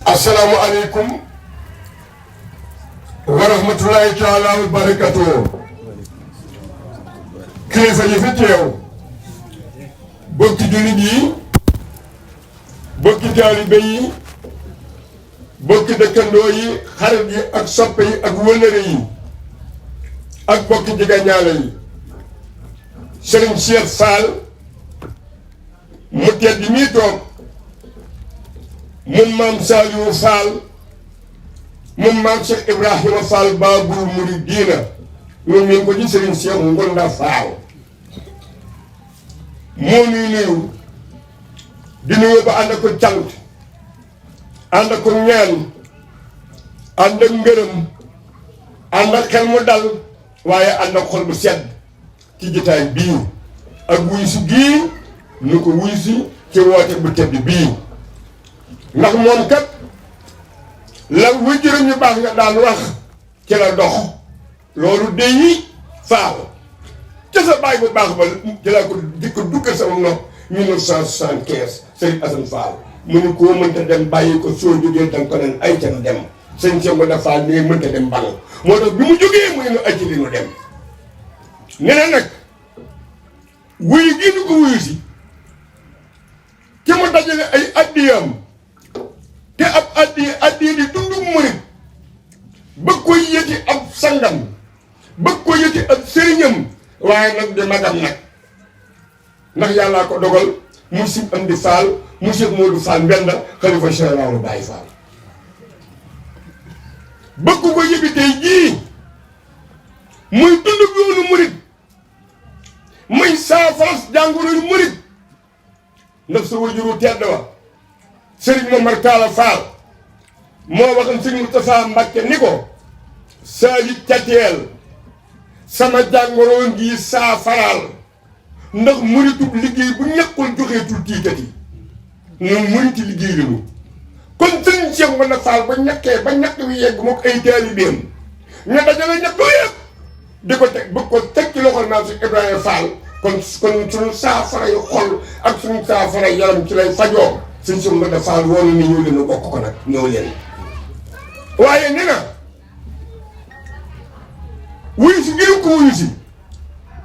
Assalamu alaikum wa rahmatullahi taala wa barakatuh. Kilifa yi fi teew bokki jullit yi bokki taalibe yi bokki dëkkandoo yi xarit yi ak soppe yi ak wëllëre yi ak bokki jegeñaale yi Serigne Cheikh Fall mu tedd mi toog moom maam Saliou Fall moom maam Cheikh Ibrahima Fall Babul Mouridina ñun ñu ko ci Serigne Cheikh Ngonda Fall moo nuy nuyu di nuyu ba ànd ak ko cant ànd ak ko ñaan ànd ak ngërëm ànd ak xel mu dal waaye ànd ak xol bu sedd ci jotaay bii ak wuy si gii nu ko wuy si ci woote bu tedd bii ndax moom kat la wëjërëm ñu baax nga daan wax ci la dox loolu deyi Fall ca sa baay bu baax ba ci laa ko di ko duggal sama nopp 1975 Serigne Assane Fall mu ni koo mënta dem bàyyi ko soo jógee danga ko nen ay can dem sëñ Cheikh da Fall ni mënta dem bal moo tax bi mu jógee muy nu acci li nu dem ne na nag wuyu gi nu ko wuyu si ci mu dajale ay addiyam te ab addi di dundu murit bëgg ko yëti ab sangam bëgg ko yëti ab sëriñam waaye nag di magam nag ndax yàllaa ko dogal mu si am di Fall mu Cheikh Modou Fall Mbenda xalifa général Baye Fall bëgg ko yëbi tey jii muy dundu yoonu murit muy saafara jàngoro yu murit ndax sa wajuru tedd wa Serigne Momar Talla Fall moo waxam Serigne Moustapha Mbacké ni ko saali cateel sama jàngoro ngi saafaraal ndax muritub liggéey bu ñàkkul joxeetul tiitati ñun muriti liggéey lañu kon Serigne Cheikh Ngounda Fall ba ñàkkee ba ñàkk wi yegg moom ay taalibeem ña dajale ñàkk yëpp di ko teg bëgg ko teg ci loxol maam si Ibrahima Fall kon suñu saafara yu xol ak suñu saafara yaram ci lay fajoo suñ Cheikh Ngounda Fall woonu ni ñëw leen a bokk ko nag ñëw leen waaye nee na wuyu si ngiru ko wuyu si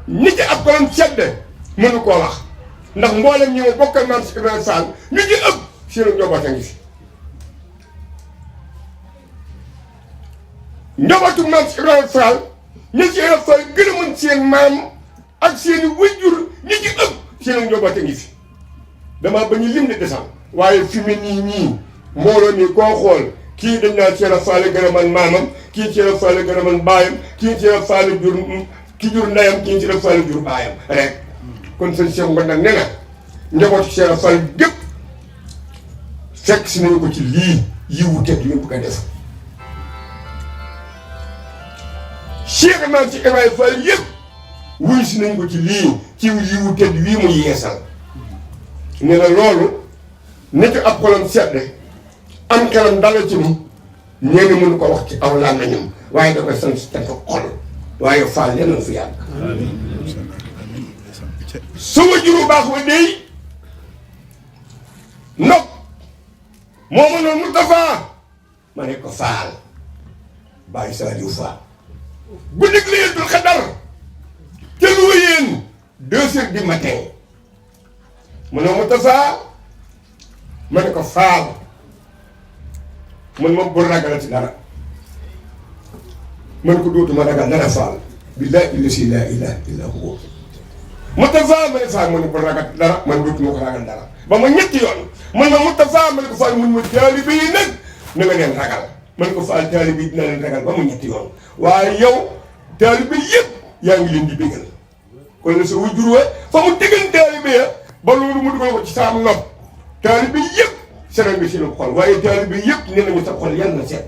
nit ci ab kolam sedde mënu koo wax ndax mboolem ñi ma bokkal maam si Ibrahima Fall ñu ci ëpp seen njaboot a ngi fi njabootu maam si Ibrahima Fall ñi si Ibrahima Fall gën a mën seen maam ak seen i wëjjur ñi ci ëpp seen njaboot a ngi fi damaa ba ñu lim de desal waaye fi mu nii ñii mbooloo mi koo xool kii dañ naan Cheikh Fall gën a mën maamam kii Cheikh Fall gën a mën baayam kii Cheikh Fall jur ki jur ndeyam kii Cheikh Fall jur baayam rek kon sëñ Cheikh Ngounda nag nee na njabootu Cheikh Fall gépp fekk si nañu ko ci lii yiwu tedd yu bëgg a def Cheikh maam ci Ibrahima Fall yëpp wuy si nañu ko ci lii ci yiwu tedd wii mu yeesal ne na loolu nit ab xolam sedde am xelam dala ci ni ñeeni mënu ko wax ci aw làmmiñam waaye da koy sant si teg xol waaye Fall leen na fi yàgg su wajuru baax wa dey ndog moo ma noon Moustapha ma ne ko Fall bàyyi Saliou Fall guddig Laylatul Qadr te lu wéyeen 2 heures du matin mu ne Moustapha ma ne ko Fall man moom bul ragal ci dara man ko dootuma ragal dara Fall billaahi laa ilaaha illaa huwa Moustapha ma ne Fall man bul ragal dara man dootuma ko ragal dara ba ma ñetti yoon man ma Moustapha ma ne ko Fall mun ma taalibe yi nag na nga leen ragal man ko Fall taalibe yi dina leen ragal ba mu ñetti yoon waaye yow taalibe yëpp yaa ngi leen di bégal kon la sa wujur wa fa mu tegal taalibe ya ba loolu mu dugal ko ci saam nopp taalibe yëpp sera nga seen xol waaye taalibe yëpp nee nañu sa xol yal na seet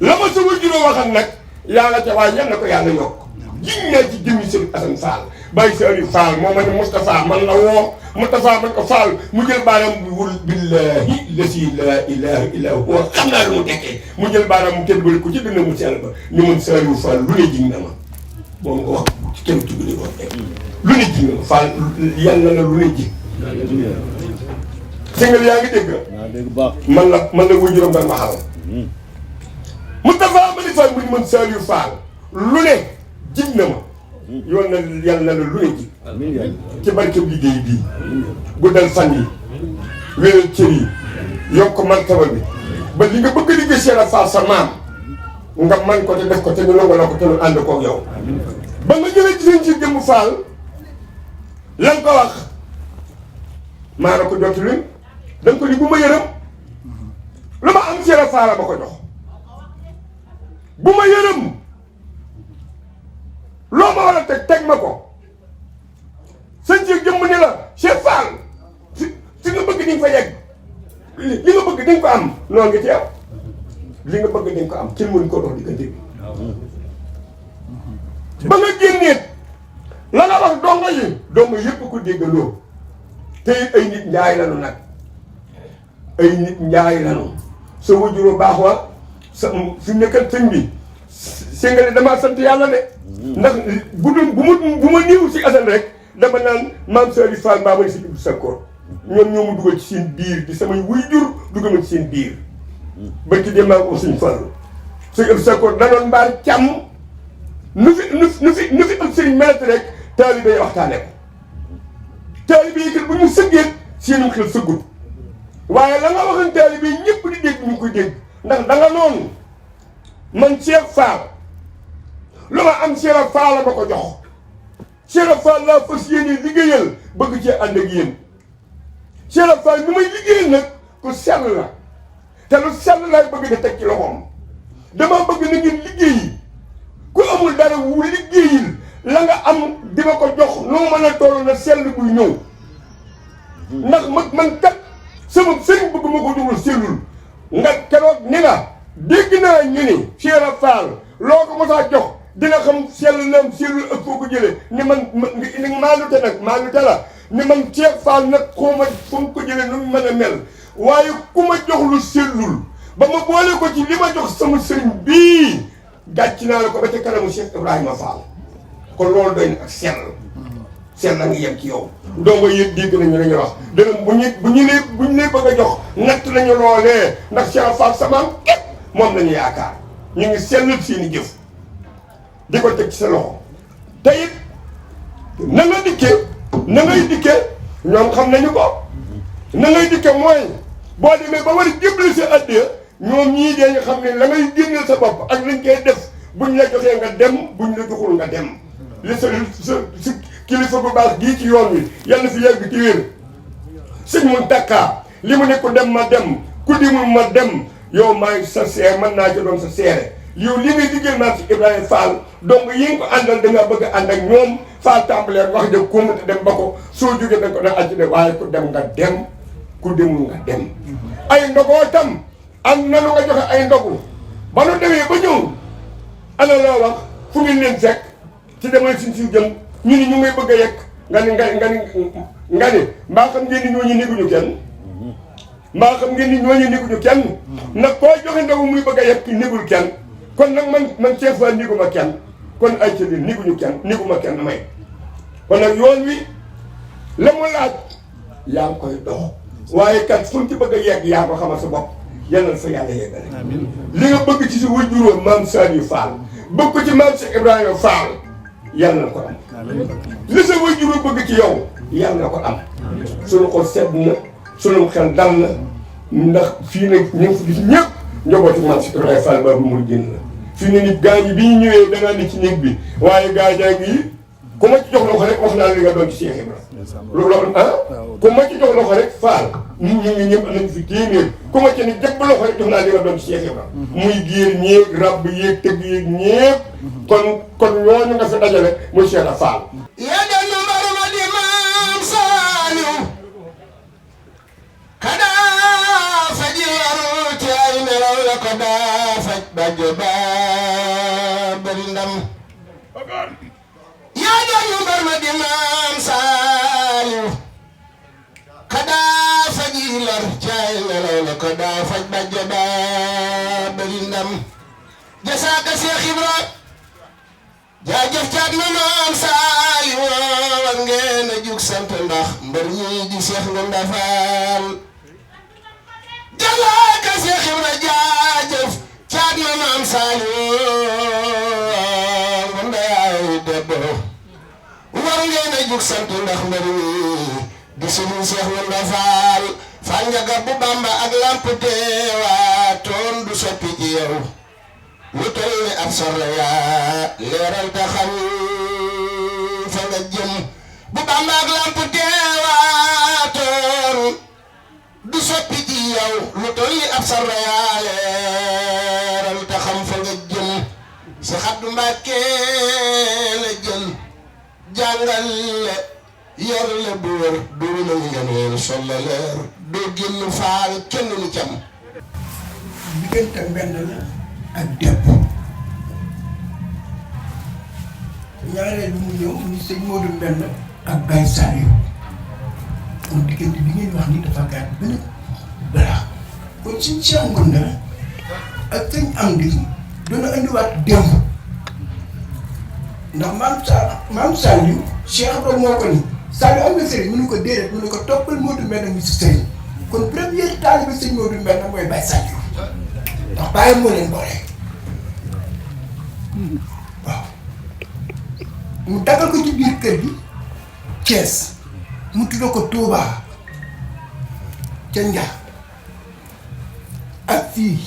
la ma sa wujur waxal nag yàlla ca waaye yal na ko yàlla yokk jiñ naa ci jëmmi Serigne Assane Fall bàyyi si Aliou Fall moo ma ne Moustapha man la woo Moustapha man ko Fall mu jël baaraam bi wul billahi lasi la ilaha illa huwa xam naa lu mu tekkee mu jël baaraam mu tëdd ko ci dina mu sell ba ni mun si Aliou Fall lu ne jig na ma moom nga wax ci kenn tudd di ko teg lu ne jig na ma Fall yàlla na lu ne jig singal yaa ngi dégg man la wuy juróom daan ma xamal Moustapha ma ni Fall mu ni mun si Aliou Fall lu ne jig na ma yoon na yàlla na la lu ne ji ci barkeb liggéey bii guddal fan yi wéral cër yi yokk martaba bi ba li nga bëgg a liggéey Cheikh Fall sa maam nga man ko te def ko te ñu nangu la ko te ñu ànd koog yow ba nga jëlee ci seen ci jëmm Fall lan ko wax maa na ko jot li danga ko ni bu ma yërëm lu ma am Cheikh Fall la ma ko jox bu ma yërëm loo ma war a teg ma ko sëñ ci jëmm ni la Cheikh Fall si nga bëgg di nga fa yegg li nga bëgg di nga ko am noonu nga ci am li nga bëgg di nga ko am kenn mënu ko dox diggante bi ba nga génneet la nga wax dongo yëpp ko déggandoo te it ay nit njaay lanu nag ay nit njaay lanu sa wajuro baax wa sa fi nekkal sëñ bi singale damaa sant yàlla de ndax bu ma néew si asan rek dama naan maam Sali Fall mbaa ma si Ibou Sakkoor ñoom ñoo mu dugal ci seen biir di samay wuy jur dugal ma ci seen biir ba ci dem naa ko suñ Fallu suñ Ibou Sakkoor danoon mbaar càmm nu fi ak sëriñ melati rek taalibe yi waxtaane ko taalibe yi kat bu ñu sëggeet seenum xel sëggut waaye la nga waxoon taalibe yi ñëpp di dégg ñu ngi koy dégg ndax da nga noonu man Cheikh Fall lu ma am Cheikh Fall la ma ko jox Cheikh Fall laa fas yéene liggéeyal bëgg cee ànd ak yéen Cheikh Fall bi may liggéeyal nag ku sell la te lu sell laay bëgg di teg ci loxoom dama bëgg na ngeen liggéeyi ku amul dara wu liggéeyil la nga am di ma ko jox noo mën a toll na sell buy ñëw ndax man kat sama sëriñ bëgg ma ko dugal sellul nga keroog ni nga dégg naa ñu ni Cheikh Fall loo ko mos a jox dina xam sell nam sellul ak foo ko jëlee ni man ni maalute nag maalute la ni man Cheikh Fall nag xawma fu mu ko jëlee nu mu mën a mel waaye ku ma jox lu sellul ba ma boole ko ci li ma jox sama sëriñ bii gàcc naa la ko ba ca kanamu Cheikh Ibrahima Fall kon loolu doy na ak sell la nga yem ci yow dongo yëg dégg nañu la ñuy wax dana bu ñu nee bëgg a jox natt nañu loolee ndax Cheikh Fall samaam képp moom lañu yaakaar ñu ngi sellal seeni jëf di ko teg ci sa loxo te it na nga dikkee na ngay dikkee ñoom xam nañu ko na ngay dikkee mooy boo demee ba war a jébale sa addiya ñoom ñii dee ñu xam ne la ngay génneel sa bopp ak lañ koy def buñ la joxee nga dem buñ la joxul nga dem li sa kilifa bu baax gii ci yoon wi yàlla fi yàgg ci wér sëñ mun takkaa li mu ne ku dem ma dem ku dimul ma dem yow maa ngi sa seere mën naa ci doon sa seere yow li ngay liggéey maam si Ibrahima Fall donc yi nga ko àndal da nga bëgg a ànd ak ñoom Fall tàmbalee wax de ku mu te dem ba ko soo jógee da nga ko da acci de waaye ku dem nga dem ku demul nga dem ay ndogoo tam am nanu nga joxe ay ndogu ba nu demee ba ñëw ana loo wax fu ngeen leen fekk ci demal sin si jëm ñu ni ñu ngay bëgg a yegg nga ni mbaa xam ngeen ni ñooñu néguñu kenn mbaa xam ngeen ni ñooñu néguñu kenn nag koo joxe ndogu muy bëgg a yegg négul kenn kon nag man Cheikh Fall néguma kenn kon ay ci biir néguñu kenn néguma kenn may kon nag yoon wi la mu laaj yaa ngi koy dox waaye kat fu mu ci bëgg a yegg yaa ko xamal sa bopp yal na fa yàlla yeggale li nga bëgg ci si wajuróom maam Saliou Fall bëgg ko ci maam Cheikh Ibrahima Fall yal na ko am li sa wajuróom bëgg ci yow yal na ko am sunu xol sedd na sunu xel dal na ndax fii nag ñu ngi fi gis ñëpp njabootu maam Cheikh Ibrahima Fall ba bu mu génn la fii ne nit gaañ bi ñu ñëwee dangaa ne ci néeg bi waaye gaajaa ngi ku ma ci jox loxo rek wax naa li nga doon ci Cheikh Ibrahima loolu ku ma ci jox loxo rek Fall nit ñi ñëpp am nañ fi téeméer ku ma ci ne jëpp loxo rek jox naa li nga doon ci Cheikh Ibrahima muy géer ñeeg rab yéeg tëgg yéeg ñépp kon ñooñu nga fi dajale muy Cheikh Fall yaa dellu mbaru ma di maam Saliou kadaa faj yaru ci ay nelaw la ko daa faj ba jobaa bari ndam yaa sanu barma di maam Saaliw kadaa faji lor caay nelaw la ko daa faj bàjjo daa bari ndam jasaaka Seex Ibra jaajëf caat na maam Saaliw war ngeen a jug sant ndax mbër ñi di Seex Ngunda Faal jasaaka Seex Ibra jaajëf caat na maam Saaliw ngunda yaay debbo war ngeen a jug sant ndax mbër ñi di sunu Seex Ngunda Faal Faal Njaga bu Bamba ak lamp teewa toon du soppi ci yow lu toll ni ab sorla yaa leeral ta xam fa nga jëm bu Bamba ak lamp teewa toon du soppi ci yow lu toll ni ab sorla yaa leeral ta xam fa nga jëm si Abdu Mbàkke la jël jàngal yor la bu wër doo na ngeen sol la leer doo génn faal kenn ni cam diggante benn la ak dépp ñaareel bi mu ñëw ni sëñ Modou Mbenn ak Baye Saliou kon diggante bi ngeen wax ni dafa gàtt benn balaa kon suñ Cheikh Ngunda ak sëñ Amdi doona indiwaat démb ndax maam Saliou Cheikh Ibrahima moo ko ni Saliou am na sëriñ mu ne ko déedéet mu ne ko toppal Modou Mbenn mi si sëriñ kon première taalibe bi sëñ Modou Mbenn mooy Baye Saliou ndax bàyyi moo leen boole waaw mu dagal ko ci biir kër gi Thiès mu tudd ko Touba ca Njaar ak fii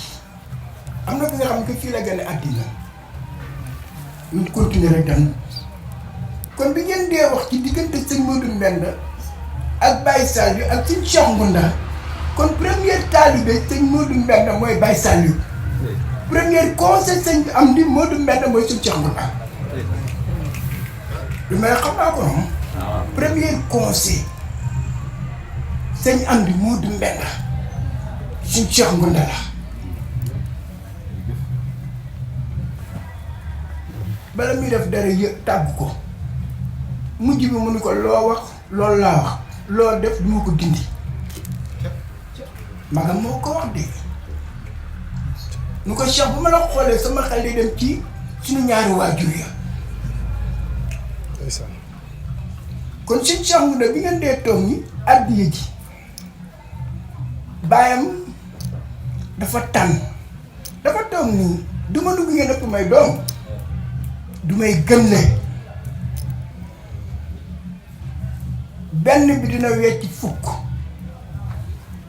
am na ki nga xam ne que fii la gën a àddina ñu continuer rek dan kon bi ngeen dee wax ci diggante sëñ Modou Mbenn ak Baye Saliou ak sëñ Cheikh Ngunda kon première taalibe sëñ Modou Mbenn mooy Baye Saliou premier conseil sëñ bi am di Modou Mbenn mooy sëñ Cheikh Ngunda lu may xam naa ko noonu premier conseil sëñ am di Modou Mbenn sëñ Cheikh Ngunda la bala muy def dara tàggu ko mujj bi mu ni ko loo wax loolu laa wax loo def du ma ko dindi magam moo ko wax de nu ko Cheikh bu ma la xoolee sama xel di dem ci suñu ñaari waajur ya kon suñ Cheikh Ngunda bi ngeen dee toog ni addiya ji baayam dafa tànn dafa toog nii du ma dugg ngeen ëpp may doom du may gëm ne benn bi dina wecc fukk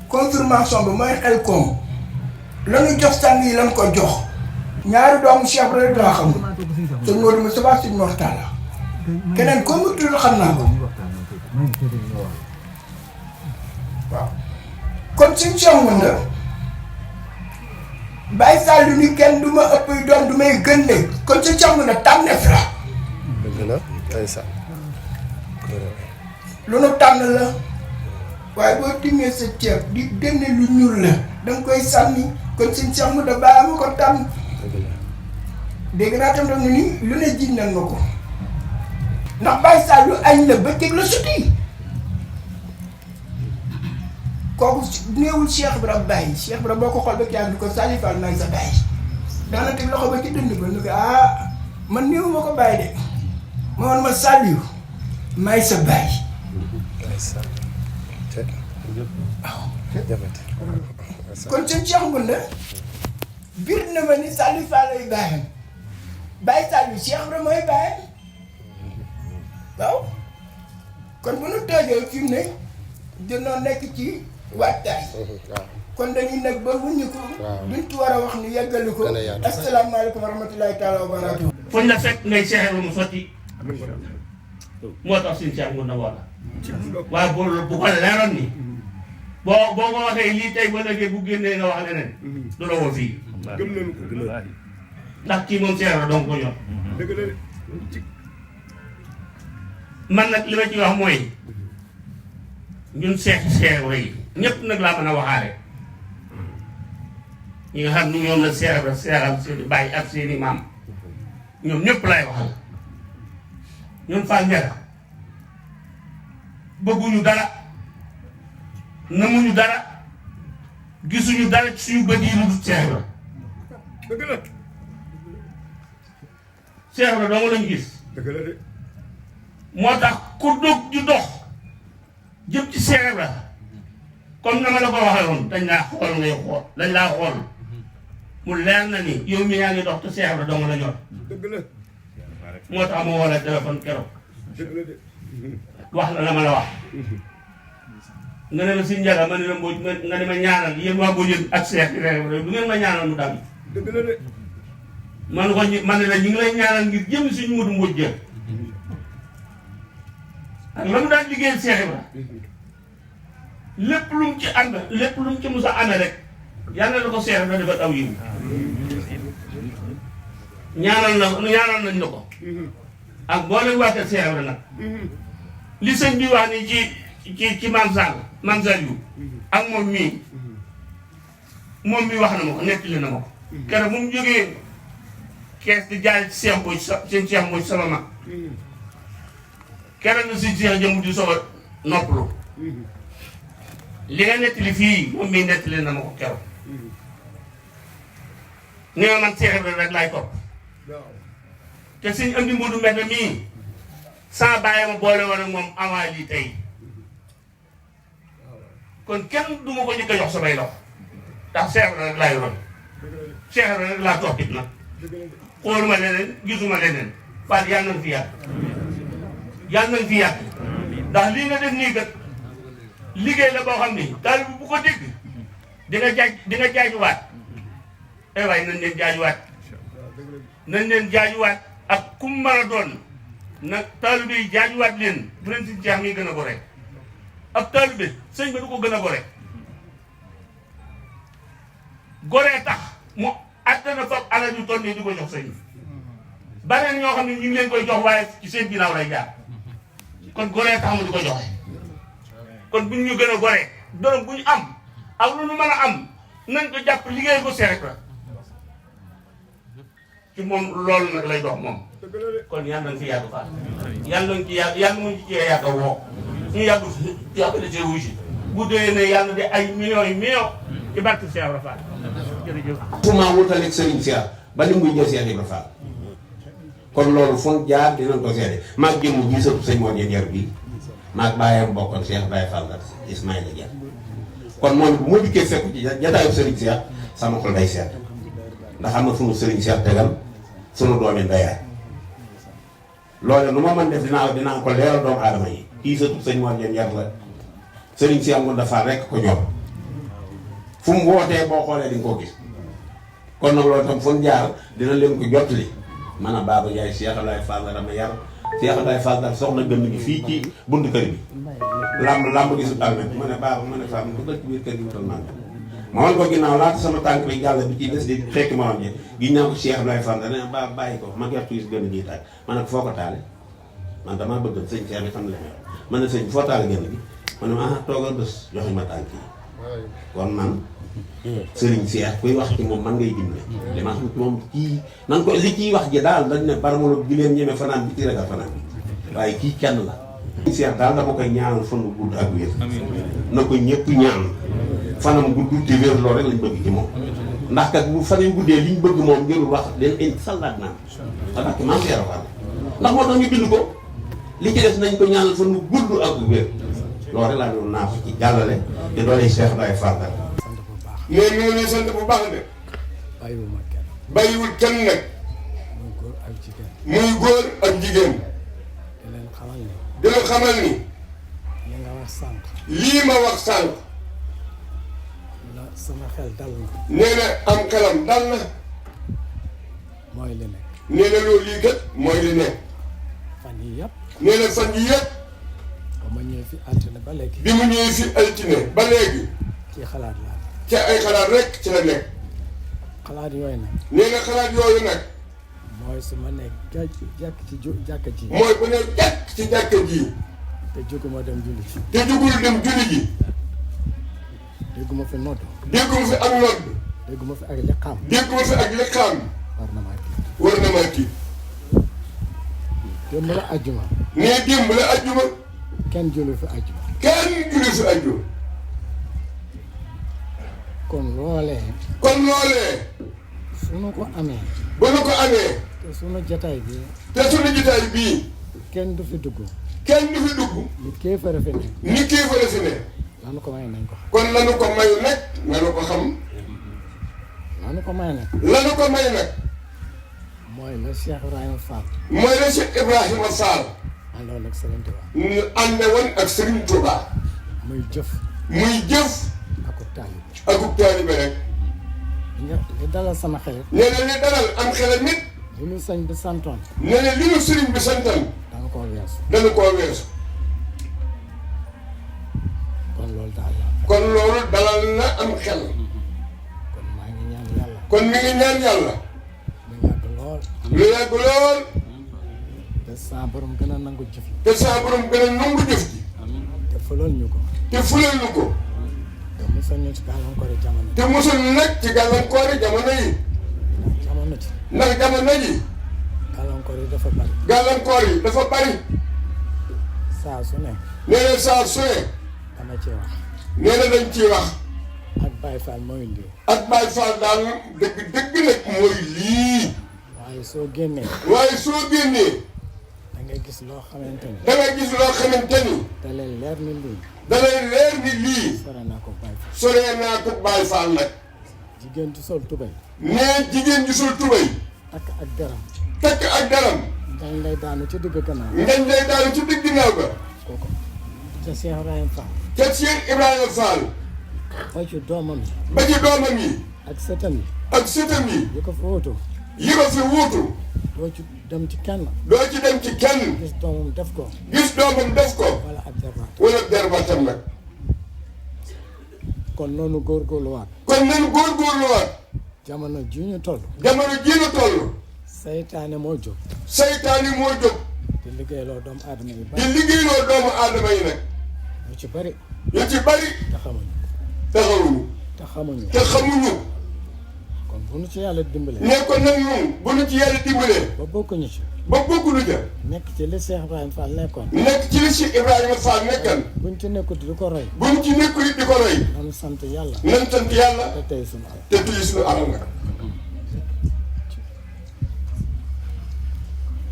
confirmation bi mooy xel koom lanu jox sàng yi lan ko jox ñaari doomu Cheikh rek laa xam sëñ Modou Moustapha sëñ Mor Talla keneen koo mu tudd xam naa ko waaw kon suñ Cheikh Ngunda Baye Saliou ni kenn du ma ëpp doom du may gën ne kon suñ Cheikh Ngunda tànneef la dëgg la ndeysaan lu nu tànn la waaye boo timmee sa ceeb di génne lu ñuul la danga koy sànni kon suñ Cheikh Ngunda bàyyi ma ko tànn dégg naa tam dam ni lu ne jiñ nan nga ko ndax Baye Saliou añ la bëccëg la suti kooku néewul Cheikh Ibrahima Baye Cheikh Ibrahima boo ko xool ba caag ni ko Saliou Fall naay sa Baye daana teg loxo ba ci dënd ba ni ko man néewu ma ko Baye de ma woon ma Saliou maay sa Baye waaw kon seen Cheikh Ngunda biir na ma ni Saliou Fall ay baayam Baye Saliou Cheikh Ibrahima mooy baayam waaw kon bu nu toogee fi mu ne dinoo nekk ci waajtaay kon dañuy nekk ba wuññi ko duñ ci war a wax ni yeggali ko asalaamaaleykum wa rahmatulahi taala wa barakaatu fuñ la fekk ngay seexee ba mu sotti moo tax suñu Cheikh Ngunda wala waaye bu ko leeroon ni boo ko waxee lii tey ba léegi bu génnee nga wax leneen du la woo fii ndax kii moom seex la donc ko ñor man nag li ma ci wax mooy ñun seex yi ñëpp nag laa mën a waxaale ñi nga xam ni ñoom la seexal seeni baay ak seeni maam ñoom ñëpp lay waxal ñun Fall Ndiaga bëgguñu dara namuñu dara gisuñu dara ci suñu bët yi lu dul Cheikh Ibra. dëgg la. Cheikh Ibra dong lañu gis. dëgg la de. moo tax ku dog di dox jëm ci Cheikh Ibra comme na ma la ko waxee woon dañ laa xool ngay xool dañ laa xool mu leer na ni yow mi yaa ngi dox te Cheikh Ibra dong la ñor. dëgg la. moo tax ma woo la téléphone keroog dëgg la de. wax la ma la wax nga ne ma si Ndiaga ma ne la Mbodj nga ne ma ñaanal yéen waa Mbodj ak Cheikh Ibra du ngeen ma ñaanal mu dal. dëgg la de. man ne la ñu ngi lay ñaanal ngir jëm suñu Modou Mbodj ak la mu daan liggéeyal Cheikh Ibra lépp lu mu ci ànd lépp lu mu ci mus a amee rek yàlla na ko Cheikh Ibra defal aw yiw ñaanal nañ la ko ak boo leen waatee Cheikh Ibra nag li sëñ bi wax ni ci Mame Sall yu ak moom mii wax na ma ko nettali na ma ko keroog bu mu jógee kees di jaay ci Cheikh Mbodj seen Cheikh Mbodj sama mag keroog na si Cheikh jëmb di soog a noppalu li nga nettali fii moom mii nettali na ma ko keroog nee na man Cheikh Ibra rek laay topp te suñ am di Modou Mbène mii sans bàyyi ma boole woon ak moom avant lii tey kon kenn du ma ko njëkk a jox samay loxo ndax Cheikh Ibra rek laay ron Cheikh Ibra rek laa toppit nag xooluma leneen gisuma leneen Fall yàlla nañ fi yàgg yàlla nañ fi yàgg ndax lii nga def nii kat liggéey la boo xam ni daal bu ko dégg di nga jaajuwaat ay waay nañ leen jaajuwaat ak kum mën a doon nag taalibe yi jaajuwaat leen bu leen si jeex mi gën a gore ab taalibe sëñ ba du ko gën a gore goree tax mu àttana fab alal yu toll nii di ko jox sëñ bi baneen ñoo xam ne ñu ngi leen koy jox waaye ci seen ginnaaw lay jaar kon goree tax mu di ko joxe kon buñ ñu gën a goree dërëm bu ñu am ak lu ñu mën a am nañ ko jàpp liggéey ko Cheikh Ibra ci moom loolu nag lay dox moom kon yàlla nañ fi yàgg Fall yàlla nañ ci yàgg muñ ci yàgg a woo ñu yàgg yàggale see wuy si bu dee ne yàlla de ay millions yi millions ci barke Cheikh Ibra Fall jërëjëf fu maa wutaleeg Serigne Cheikh ba ni muy jël Cheikh Ibra Fall kon loolu fu jaar dinañ ko seede maag jëmm bii sëtu sëñ moo ñeen yar bii maag bàyyam bokkoon Cheikh Baye Fall ak Ismaïla Dia kon moom bu ma dikkee fekk ci jataayu Serigne Cheikh sama xol day seet ndax am na fu mu Serigne Cheikh tegal sunu doomi ndeyaay loolu lu ma mën def dinaa ko leeral doomu aadama yi kii sëtu sëñ moo ñeen yar la Serigne Cheikh Ngounda Fall rek ko ñor fu mu wootee boo xoolee di nga ko gis kon nag loolu tam fu mu jaar dina leen ko jottali man a Baba Ndiaye Cheikh Abdoulaye Fall dama yar Cheikh Abdoulaye Fall daal soxna gën gi fii ci buntu kër bi lamb gisul almet ma ne Baba ma ne Fall ma ko dëkk biir kër gi wutal man ma wan ko ginnaaw laata sama tànk bi jàll bi ci des di fekk ma woon gi ñaa ko Cheikh Abdoulaye Fall dana Baba bàyyi ko ma gertu gis gën gi taaj ma ne ko foo ko taale man damaa bëgg sëñ Cheikh bi xam la ma ne sëñ bi foo taale gën gi ma ne ma toogal bés joxe ma tànk yi kon man Serigne Cheikh kuy wax ci moom man ngay dimbale li ma xam moom kii nan ko li ciy wax ji daal dañ ne barmalo gi leen ñeme fanaan bi ci ragal fanaan bi waaye kii kenn la Cheikh daal dama koy ñaanal fan bu gudd ak wér na ko ñëpp ñaan fanam gudd te wér loolu rek lañ bëgg ci moom ndax kat bu fan yu guddee liñ bëgg moom ngirul wax leen indi sallaat naan xanaa maam Cheikh Fall ndax moo tax ñu bind ko li ci des nañ ko ñaanal fan bu gudd ak wér loolu rek laa doon naa ko ci jàllale te doole Cheikh Baye Fall mais ñu ngi lay sant bu baax de. bàyyiwuma kenn. bàyyiwul kenn nag. muy góor ak jigéen. muy góor ak jigéen. di leen xamal ni. di leen xamal ni. li nga wax sànq. lii ma wax sànq. la sama xel dal na. nee na am xelam dal na. mooy li nekk. nee na loolu lii kat mooy li nekk. fan yii yëpp. nee na fan yii yëpp. ba ma ñëwee fi altine ba léegi. bi mu ñëwee fi altine ba léegi. ci xalaat laa. ca ay xalaat rek ci la nekk. xalaat yooyu nag. nee na xalaat yooyu nag. mooy su ma nekk jàkk ci jàkka ji. mooy bu ne jàkk ci jàkka ji. te jóguma dem julli ji. te jugul dem julli ji. dégguma fi nodd. dégguma fi ak nodd. dégguma fi ak liqaam. dégguma fi ak liqaam. war na maa tiit. war na maa tiit. démb la àjjuma. nee démb la ajjuma. kenn julli fi ajjuma. kenn julli fi ajjuma. kon loolee. kon loolee. su nu ko amee. ba nu ko amee. te sunu jotaay bi. te sunu jotaay bii. kenn du fi dugg. kenn du fi dugg. ni kéefara fi ne. ni kéefara fi ne. lanu ko may nañ ko. kon lanu ko mayu nag. lanu ko xam. lanu ko may nag. lanu ko may nag. mooy la Cheikh Ibrahima Fall. mooy la Cheikh Ibrahima Fall. àndoon ak Serigne Touba. ñu ànde woon ak Serigne Touba. muy jëf. muy jëf. akub taalibe. akub taalibe rek. li dalal sama xel. nee na li dalal am xelam nit. li ñu sëñ bi santoon. nee na li ñu sëriñ bi santan. danga koo weesu. dana koo weesu. kon loolu daal la. kon loolu dalal na am xel. kon maa ngi ñaan yàlla. kon mi ngi ñaan yàlla. mu yàgg lool. lu yàgg lool. te saa borom gën a nangu jëf yi. te saa borom gën a nangu jëf ji. te fulal ñu ko. te fulal ñu ko. te musal ñu ci gàllankoori jamono. te musul nag ci gàllankoori jamono yi. jamono ci. ndax jamono ji. gàllankoor yi dafa bari. gàllankoor yi dafa bari. saa su ne. nee na saa su ne. dama ci wax. nee na dañ ciy wax. ak Baye Fall mooy lii. ak Baye Fall daal dëgg nag mooy lii. waaye soo génnee. waaye soo génnee. da ngay gis loo xamante ni. da ngay gis loo xamante ni. da lay leer ni lii. da lay leer ni lii. sore naa ko Baye Fall. soree naa ko Baye Fall nag. jigéen ci sol tubay. nee jigéen ji sul tubay. takk ak deram. takk ak daram. dañ lay daanu ci digg gannaaw. ngañ lay daanu ci digg ginnaaw ga. kooku. te Cheikh Ibrahima Fall. te Cheikh Ibrahima Fall. ba ci doomam yi. ba ci doomam yi. ak sëtam yi. ak sëtam yi. yi ko fa wutu. yi ko fi wuutu. doo ci dem ci kenn. doo ci dem ci kenn. gis doomam def ko. gis doomam def ko. wala ab jarbaat. wala derbatam nag. kon noonu góorgóorluwaat. kon nañu góorgóorluwaat. jamono ji ñu toll. jamono jii ñu toll. saytaane moo jóg. saytaani moo jóg. di liggéeyloo doomu aadama yi di bari. liggéeyloo doomu aadama yi nag. ñu ci bari. yu ci bari. te xamuñu. taxawuñu. te xamuñu. te xamuñu. kon bu nu ci yàlla dimbalee. ne ko nag ñun bu ñu ci yàlla dimbalee. ba bokkuñu ci. ba bokkuñu ca. nekk ci li Cheikh Ibrahima Fall nekkoon. nekk ci li Cheikh Ibrahima Fall nekkan. buñ ci nekkut di ko roy. bu ñu ci nekkul it di ko roy. nanu sant yàlla. nan sant yàlla. te tey suñu alal. te tuyi suñu alal nag.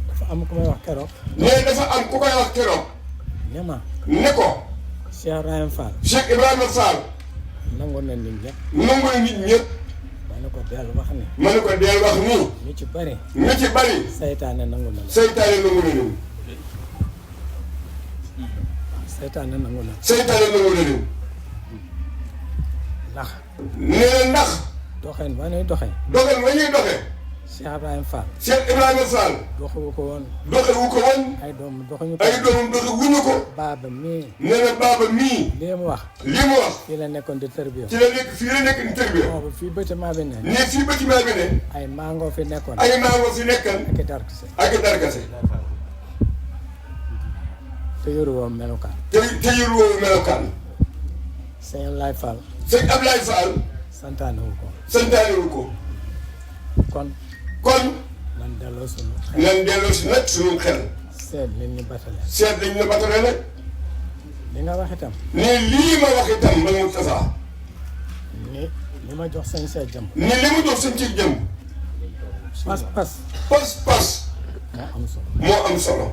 dafa am ku may wax keroog. nee dafa am ku koy wax keroog. ne ma. ne ko. Cheikh Ibrahima Fall. Cheikh Ibrahima Fall. nangu na nit ñëpp. nangu na nit ñëpp. ma ne ko dellu wax ni. ma ne ko deel wax nii. ñu ci bari. ñu ci bari. saytaane nangu na la. seytaane nangu na leen. saytaane nangu na la. seytaane nangu na leen. ndax. nee na ndax. doxin ba nuy doxee. dogal ma ñuy doxee. Cheikh Ibrahima Fall. Cheikh Ibrahima Fall. doxewu ko woon. doxewu ko woon. ay doom doxuñu ko. ay doomam doxe wuñu ko. baaba mii. nee na baaba mii. lii mu wax. li mu wax. fii la nekkoon di tërbiya. ci la nekk fii la nekk ni tërbiya. boobu fii bâtiment bi ne. ne fii bâtiment bi ne. ay mango fi nekkoon. ay maango fi nekkan. ak i darkase. ak i darkase. te yoru woon melukaan. te yër woowu melokaan. sëñ Ablaye Fall. sëñ Ablaye Fall. santaane wu ko. santaanewul ko. kon. kon. nan delloo sunu xel. nan delloo si nag suñu xel. seet li ñu batale. seet dañ la batale nag. li nga wax itam. ne lii ma wax itam man Moustapha. li ma jox sañ see jëm. ne li mu jox seen ci jëm. pas-pas. pas-pas. moo am solo. moo am solo.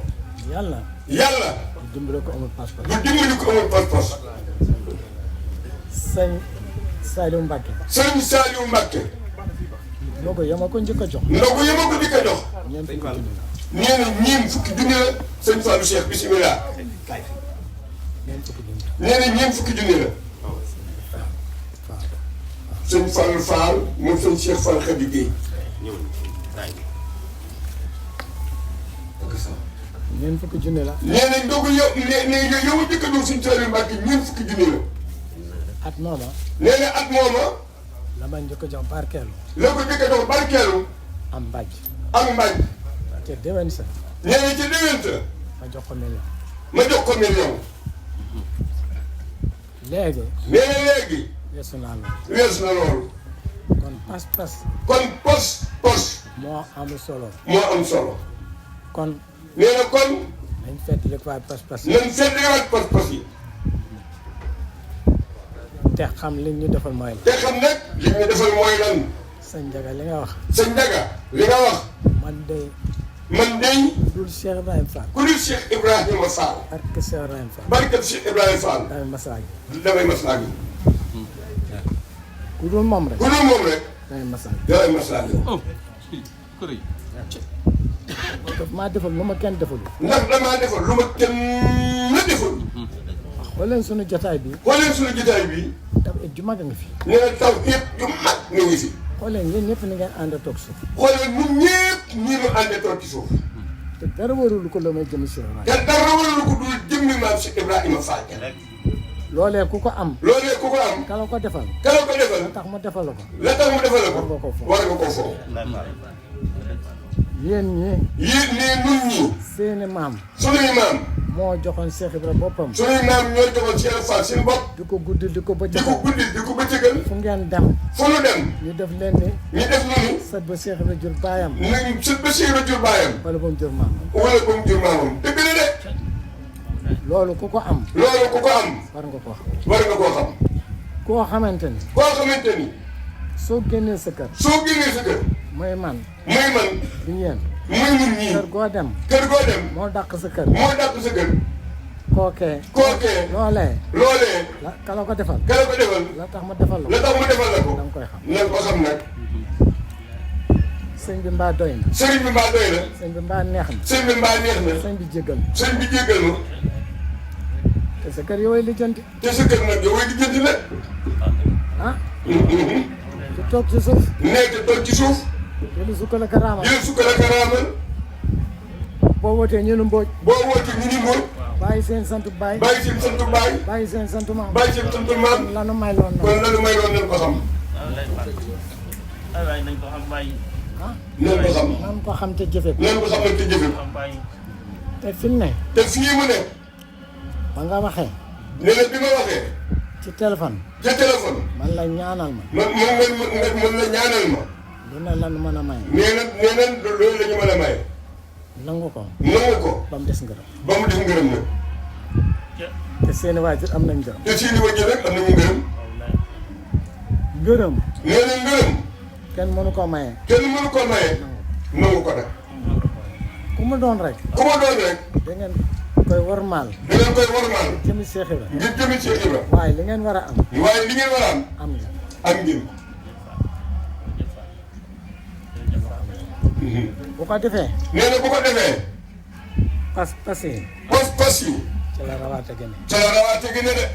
yàlla. yàlla. du dimbale ko amul pas-pas. du dimbali ko amul pas-pas. sëñ Saliou Mbacke. sëñ Saliou Mbacke. ndogu yama ko njëkk a jox. ndogu yi ma ko dikk a jox. ñeent fukki junni la. nee na ñeent fukki junni la. sëñ Fallou Cheikh bisimilah. ñeent fukki junni. nee na ñeent fukki junni la. sëñ Fallou Fall moom sëñ Cheikh Fall Khady Guèye. ñeent fukki junni la. nee na ndogu yow yow ma dikk a jox sëñ Saliou Mbacke ñeent fukki junni la. at mooma. nee na at mooma. la ma njëkk a jox barkeelu. la ko dikk a jox barkeelu. am mbàjj. ak mbaaj. te déwén sa. nee na ca déwénta. ma jox ko million. ma jox ko million. léegi. nee na léegi. weesu naa loolu. wees na loolu. kon pas-pas. kon pos. moo am solo. moo am solo. kon. nee na kon. nañ fedd rek waaye pas-pas nañ seetluwaat pas-pas yi. te xam li ñu defal mooy la. te xam nag li ñu defal mooy lan. sëñ Ndiaga li nga wax. sëñ Ndiaga li nga wax. man de man de dul Cheikh Ibrahima Fall. ku dul Cheikh Ibrahima Fall. barke Cheikh Ibrahima Fall. barkat Cheikh Ibrahima Fall. damay masaag damay maslaag yi. ku dul moom rek. ku dul moom rek. damay masaag damay maslaag yi. daf maa defal lu ma kenn defalul. ndax damaa defal lu ma kenn defal. xool leen sunu jotaay bi. xool leen suñu jotaay bi. taw it ju mag a nga fi. nee na taw yëpp yu mag ñu ngi fi. xool leen yéen ñëpp ni ngeen ànd toog suuf. xool leen ñun ñëpp ñii ñu àndee toog ci suuf. te dara warul ko la may jëm Cheikh Ibrahima. te dara wala lu ko dul jëmmi maam Cheikh Ibrahima Fall. loolee ku ko am. loolee ku ko am. kala ko defal. kala ko defal. la tax mu defal la ko. la tax mu defal la ko. war nga koo foog. war nga koo foog. yéen ñii. yéen nee nun ñi. seeni maam. sunuy maam. moo joxoon Cheikh Ibrahima boppam. sunuy maam ñoo joxoon Cheikh Fall seen bopp. di ko guddil di ko di ko bëccëgal. guddi di ko bëccëgal. fu ngeen dem. fu nu dem. ñu def leen ni. ñu def noonu. sët ba Cheikh Ibrahima jur baayam. nañ sët ba Cheikh jur baayam. wala ba mu jur maamam. wala ba mu jur maamam. dëgg la de. loolu ku ko am. loolu ku ko am. war nga ko xam. war nga koo xam. koo xamante ni. koo xamante ni. soo génnee sa kër. soo génnee sa kër. mooy man. muy man. di yéen. muy ñun ñii. kër goo dem. kër goo dem. moo dàq sa kër. moo dàq sa kër. kookee. kookee. loolee. loolee. la kala ko defal. kala ko defal. la tax mu defal la la ko. tax mu defal la ko. da nga koy xam. na nga ko xam nag. sëñ bi mbaa doy na. sëriñ bi mbaa doy na. sëñ bi mbaa neex na. sëriñ bi mbaa neex na. sëñ bi jéggal na. sëriñ bi jéggal ma. te sa kër yooyu lijjanti. te sa kër nag yow di jënd la. ah. su toog ci suuf. nee te toog ci suuf. jëli su ko la karaamal. jël sukkar ak raamal. boo wootee ñu nu mbooj. boo wootee ñu ni moom. bàyyi seen santu baay. bàyyi seen santu baay. bàyyi seen santu maam. bàyyi seen santu maam. lanu may loon kon na. lanu may loon nañ ko xam. ay waay nañ ko xam bàyyi. ah. nañ ko xam. nan ko xam te jëfe ko. nañ ko xam nag te jëfe ko. xam bàyyi. te fi mu ne. te fii mu ne. ba nga waxee. nee na bi ma waxee. ci téléphone. ca téléphone. man la ñaanal ma. man la ñaanal ma. lu ne lan mën a may. nee na loolu la ñu mën a maye. nangu ko. nangu ko. ba mu des ngërëm. ba mu def ngërëm nag. te seeni waajur am nañ ngërëm. te seeni wajur rek am nañu ngërëm. ngërëm. nee na ngërëm. kenn mënu ko maye. kenn mënu ko maye. nangu ko nag. ku mu doon rek. ku ma doon rek. da ngeen koy warmaal. da ngeen koy warmaal. jëmi Cheikh Ibra. ngir jëmi Cheikh Ibra. waaye li ngeen war a am. waaye li ngeen war a am. am nga. am ngeen. bu ko defee. nee na bu ko defee. pas yi. pas yi. ci la rawaate gën ca la rawaate gi ne de.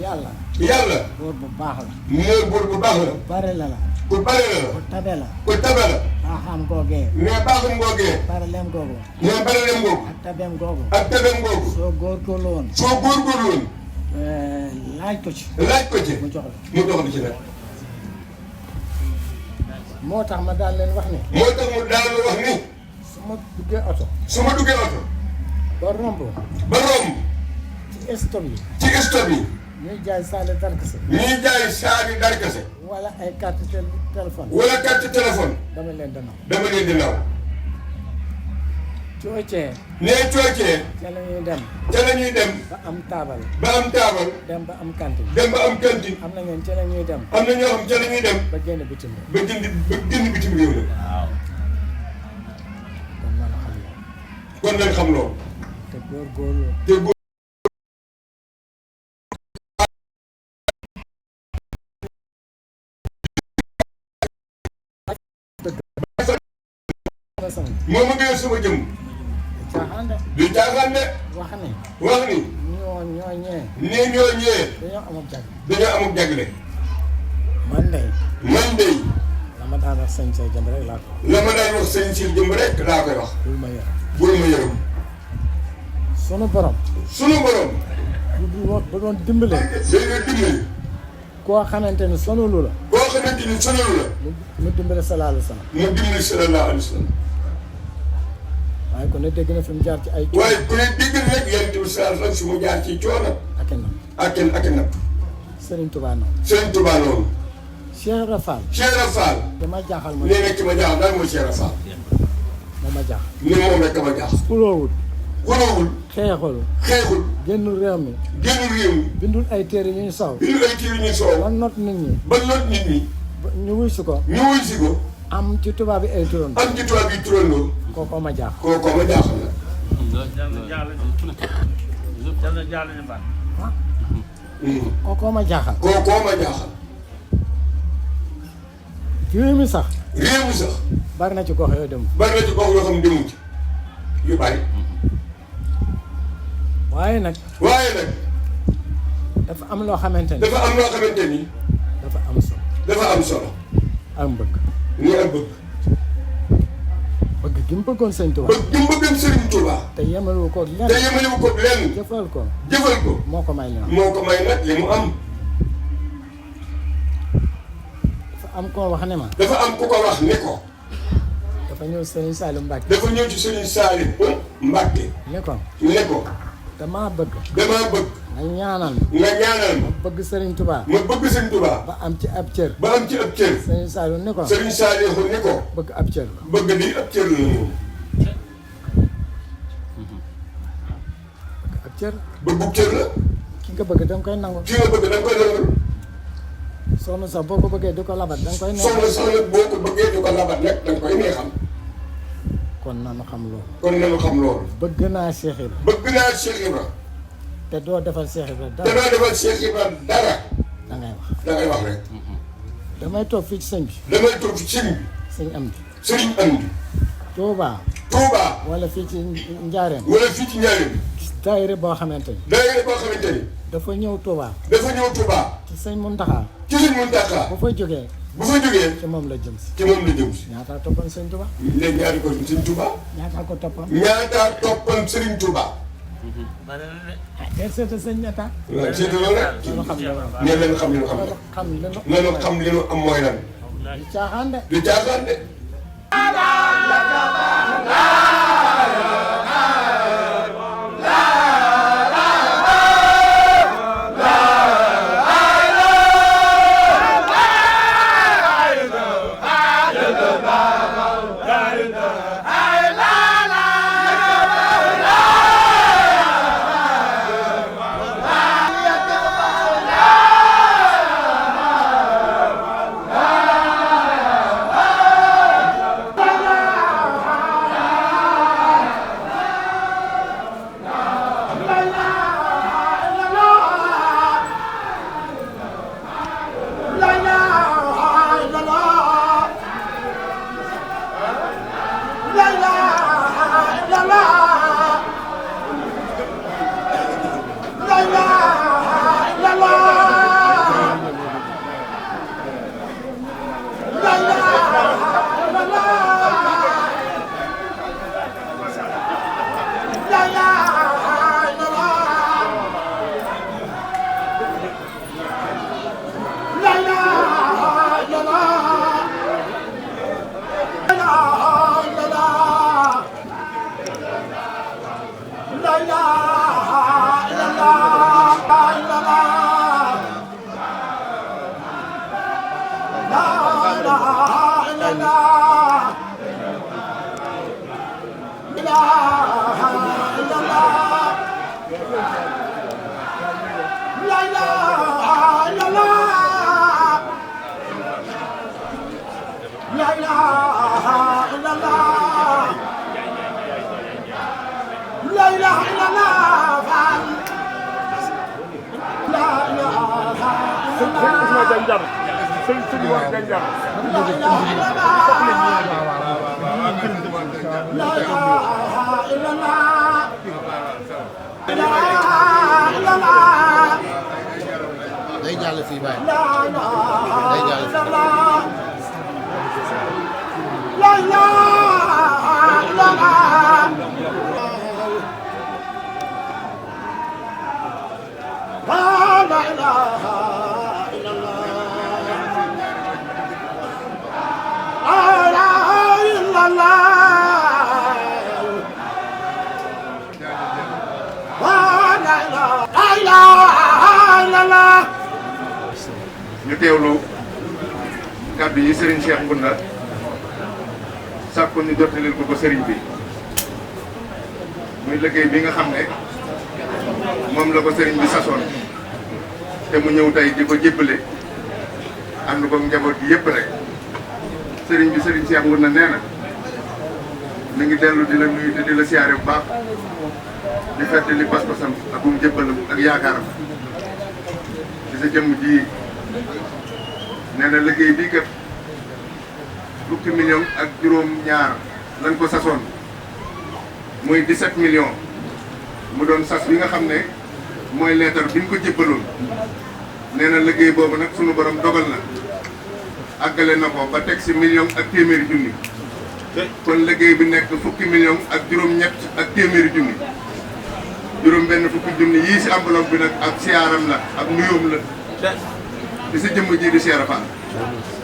yàlla. yàlla. góor bu baax la. nee buur bu baax la. bare la la. ku bare la la. ku tabe la. ku tabe la. baaxam googee. nee baaxum googee. bare lem googu. nee bare lem googu. ak tabeem googu. ak tabeem googu. soo góorgóorlu woon. soo góorgóorlu woon. laaj ko ci. laaj ko ci. mu jox la. mu dox li ci nag. moo tax ma daal leen wax ne. moo tax mu daal wax ni. su ma duggee oto. su ma duggee oto. ba romb. ba romb. ci stop yi. ci stop yi. ñuy jaay saale darkase. ñuy jaay saagi darkase. wala ay carte téléphone. wala carte téléphone. dama leen dana. dama leen di naw. coocee. nee coocee. ca la ñuy dem. ca la ñuy dem. ba am taabal. ba am taabal. dem ba am cantine. dem ba am cantine. am na ngeen ca la ñuy dem. am na ñoo xam ca la ñuy dem. ba génn bitim réew. ba génn bitim réew la. kon man xam loolu. kon nañ xam loolu. te góorgóorlu. te góor. moom a ngi sama jëm. caaxaan de. du caaxaan de. wax ne. wax ni. ñoo ñee. nii ñoo ñëwee. dañoo amul jag. dañoo amul jagle. man de. man de. la ma daan wax sëñ say jëm rek laa ko. la ma daan wax sëñ si jëm rek laa koy wax. bul ma yor. bul ma yërëm. sunu borom. sunu borom. bu doon dimbale. dañoo dimbali. koo xamante ni sonolu la. boo xamante ni sonalu la. mu dimbale sallallahu alayhi wa sallam. mu dimbali sallallahu alayhi wa sallam. waaye ku ne dégg na fi mu jaar ci ay. waaye ku ne dégg na rek yonent bi sallallahu alayhi wa sallam si mu jaar ci coono. ak i nam. ak i napp. Serigne Touba noonu. Serigne Touba noonu. Cheikh Rafal. Cheikh Rafal. dama jaaxal ma. nee na ki ma jaaxal daal mooy Cheikh Rafal. moo ma jaaxal. ni moom rek ma jaaxal. xuloowut. xuloowul xeexul xeexul génnul réew mi génnul réew mi bindul ay téere yu ñu saw bindul ay téere ñuy soow ba not nit ñi ba not nit ñi ñu wuy si ko ñu wuy si ko am ci tubaab bi ay turam am ci tubaab yi turandoo kookoo ma jaax kooko ma jaaxal la kookoo ma jaaxal kookoo ma jaaxal réew mi sax réew mi sax bari na ci gox yoo dem bari na ci gox yoo xam ne demuñ ci yu bari waaye nag dafa am loo xamante ni dafa am loo xamante ni dafa am solo dafa am solo am bëgg ni ak bëgg bëgg gi mu bëggoon sëñ Tuubaa bëgg gi mu bëgg Sëriñ Tuubaa te yemalewu ko te lenn yemalewu ko lenn jëfal ko jëfal ko moo ko may li moo ko may nag li mu am dafa am koo wax ne ma dafa am ku ko wax ne ko dafa ñëw sëriñ Saliou Mbacke dafa ñëw ci Sëriñ Saliou Mbacke ne ko ne ko damaa bëgg damaa bëgg nga ñaanal nga ñaanal ma bëgg sëriñ Tuubaa ma bëgg Sëriñ Tuubaa ba am ci ab cër ba am ci ab cër sëriñ Saliou ne ko Sëriñ Saliou ne ko bëgg ab cër la bëgg di ab cër la moom bëgg ab cër bëggub cër la ki nga bëgg da nga koy nangu ki nga bëgg da nga koy nangal soxna sax boo ko bëggee di ko labat da nga koy neex soxna boo ko bëggee di ko labat nag da nga koy neexam kon nanu xam loolu kon nanu xam loolu bëgg naa Cheikh Ibra bëgg naa Cheikh Ibra te doo defal Cheikh Ibra te dara doo defal Cheikh Ibra dara da ngay wax da ngay wax rek damay toog fii ci sëñ bi damay toog ci sëñ bi sëñ am bi Sëriñ Amdi Touba Touba wala fii ci Njaareem wala fii ci Njaareem daayira boo xamante ni daayira boo xamante ni dafa ñëw Touba dafa ñëw Touba ci sëñ Muntaxa ci Sëriñ Muntaxa bu fa jógee bu fa jógee ci moom la jëm si ci moom la jëm si ñaataa toppan sëñ Touba léegi ñaari ko Sëriñ Touba ñaataa ko toppan ñaata toppan Sëriñ Touba del seeta sëñ ñetta waaw seeta loolu rek loolu xam la ne leen xam li nu xam loolu xam li nu nanu xam li nu am mooy lan di caaxaan de du caaxaan de day jàll fii baay day jàll fii. ñu teewlu kàddu yi Serigne Cheikh Ngounda sàkku ñu jottalil ko Serigne bi muy liggéey bi nga xam ne moom la ko sëriñ bi sasoon te mu ñëw tey di ko jébbale ànd ko njaboot gi yëpp rek sëriñ bi sëriñ Cheikh Ngounda nee na mi ngi dellu di la nuyu te di la siyaare bu baax di fedd li pas-pasam ak um jébbalam ak yaakaaram ci sa jëmm ji nee na liggéey bii kat fukki million ak juróom-ñaar lañ ko sasoon muy 17 millions mu doon sas bi nga xam ne mooy leetar bi ñu ko jébbaloon nee na liggéey boobu nag sunu borom dogal na àggale na ko ba teg si million ak téeméeri junni kon liggéey bi nekk fukki million ak juróom-ñett ak téeméeri junni juróom benn fukki junni yii si enveloppe bi nag ak siyaaram la ak nuyoom la di si jëmm ji di siyaara Fall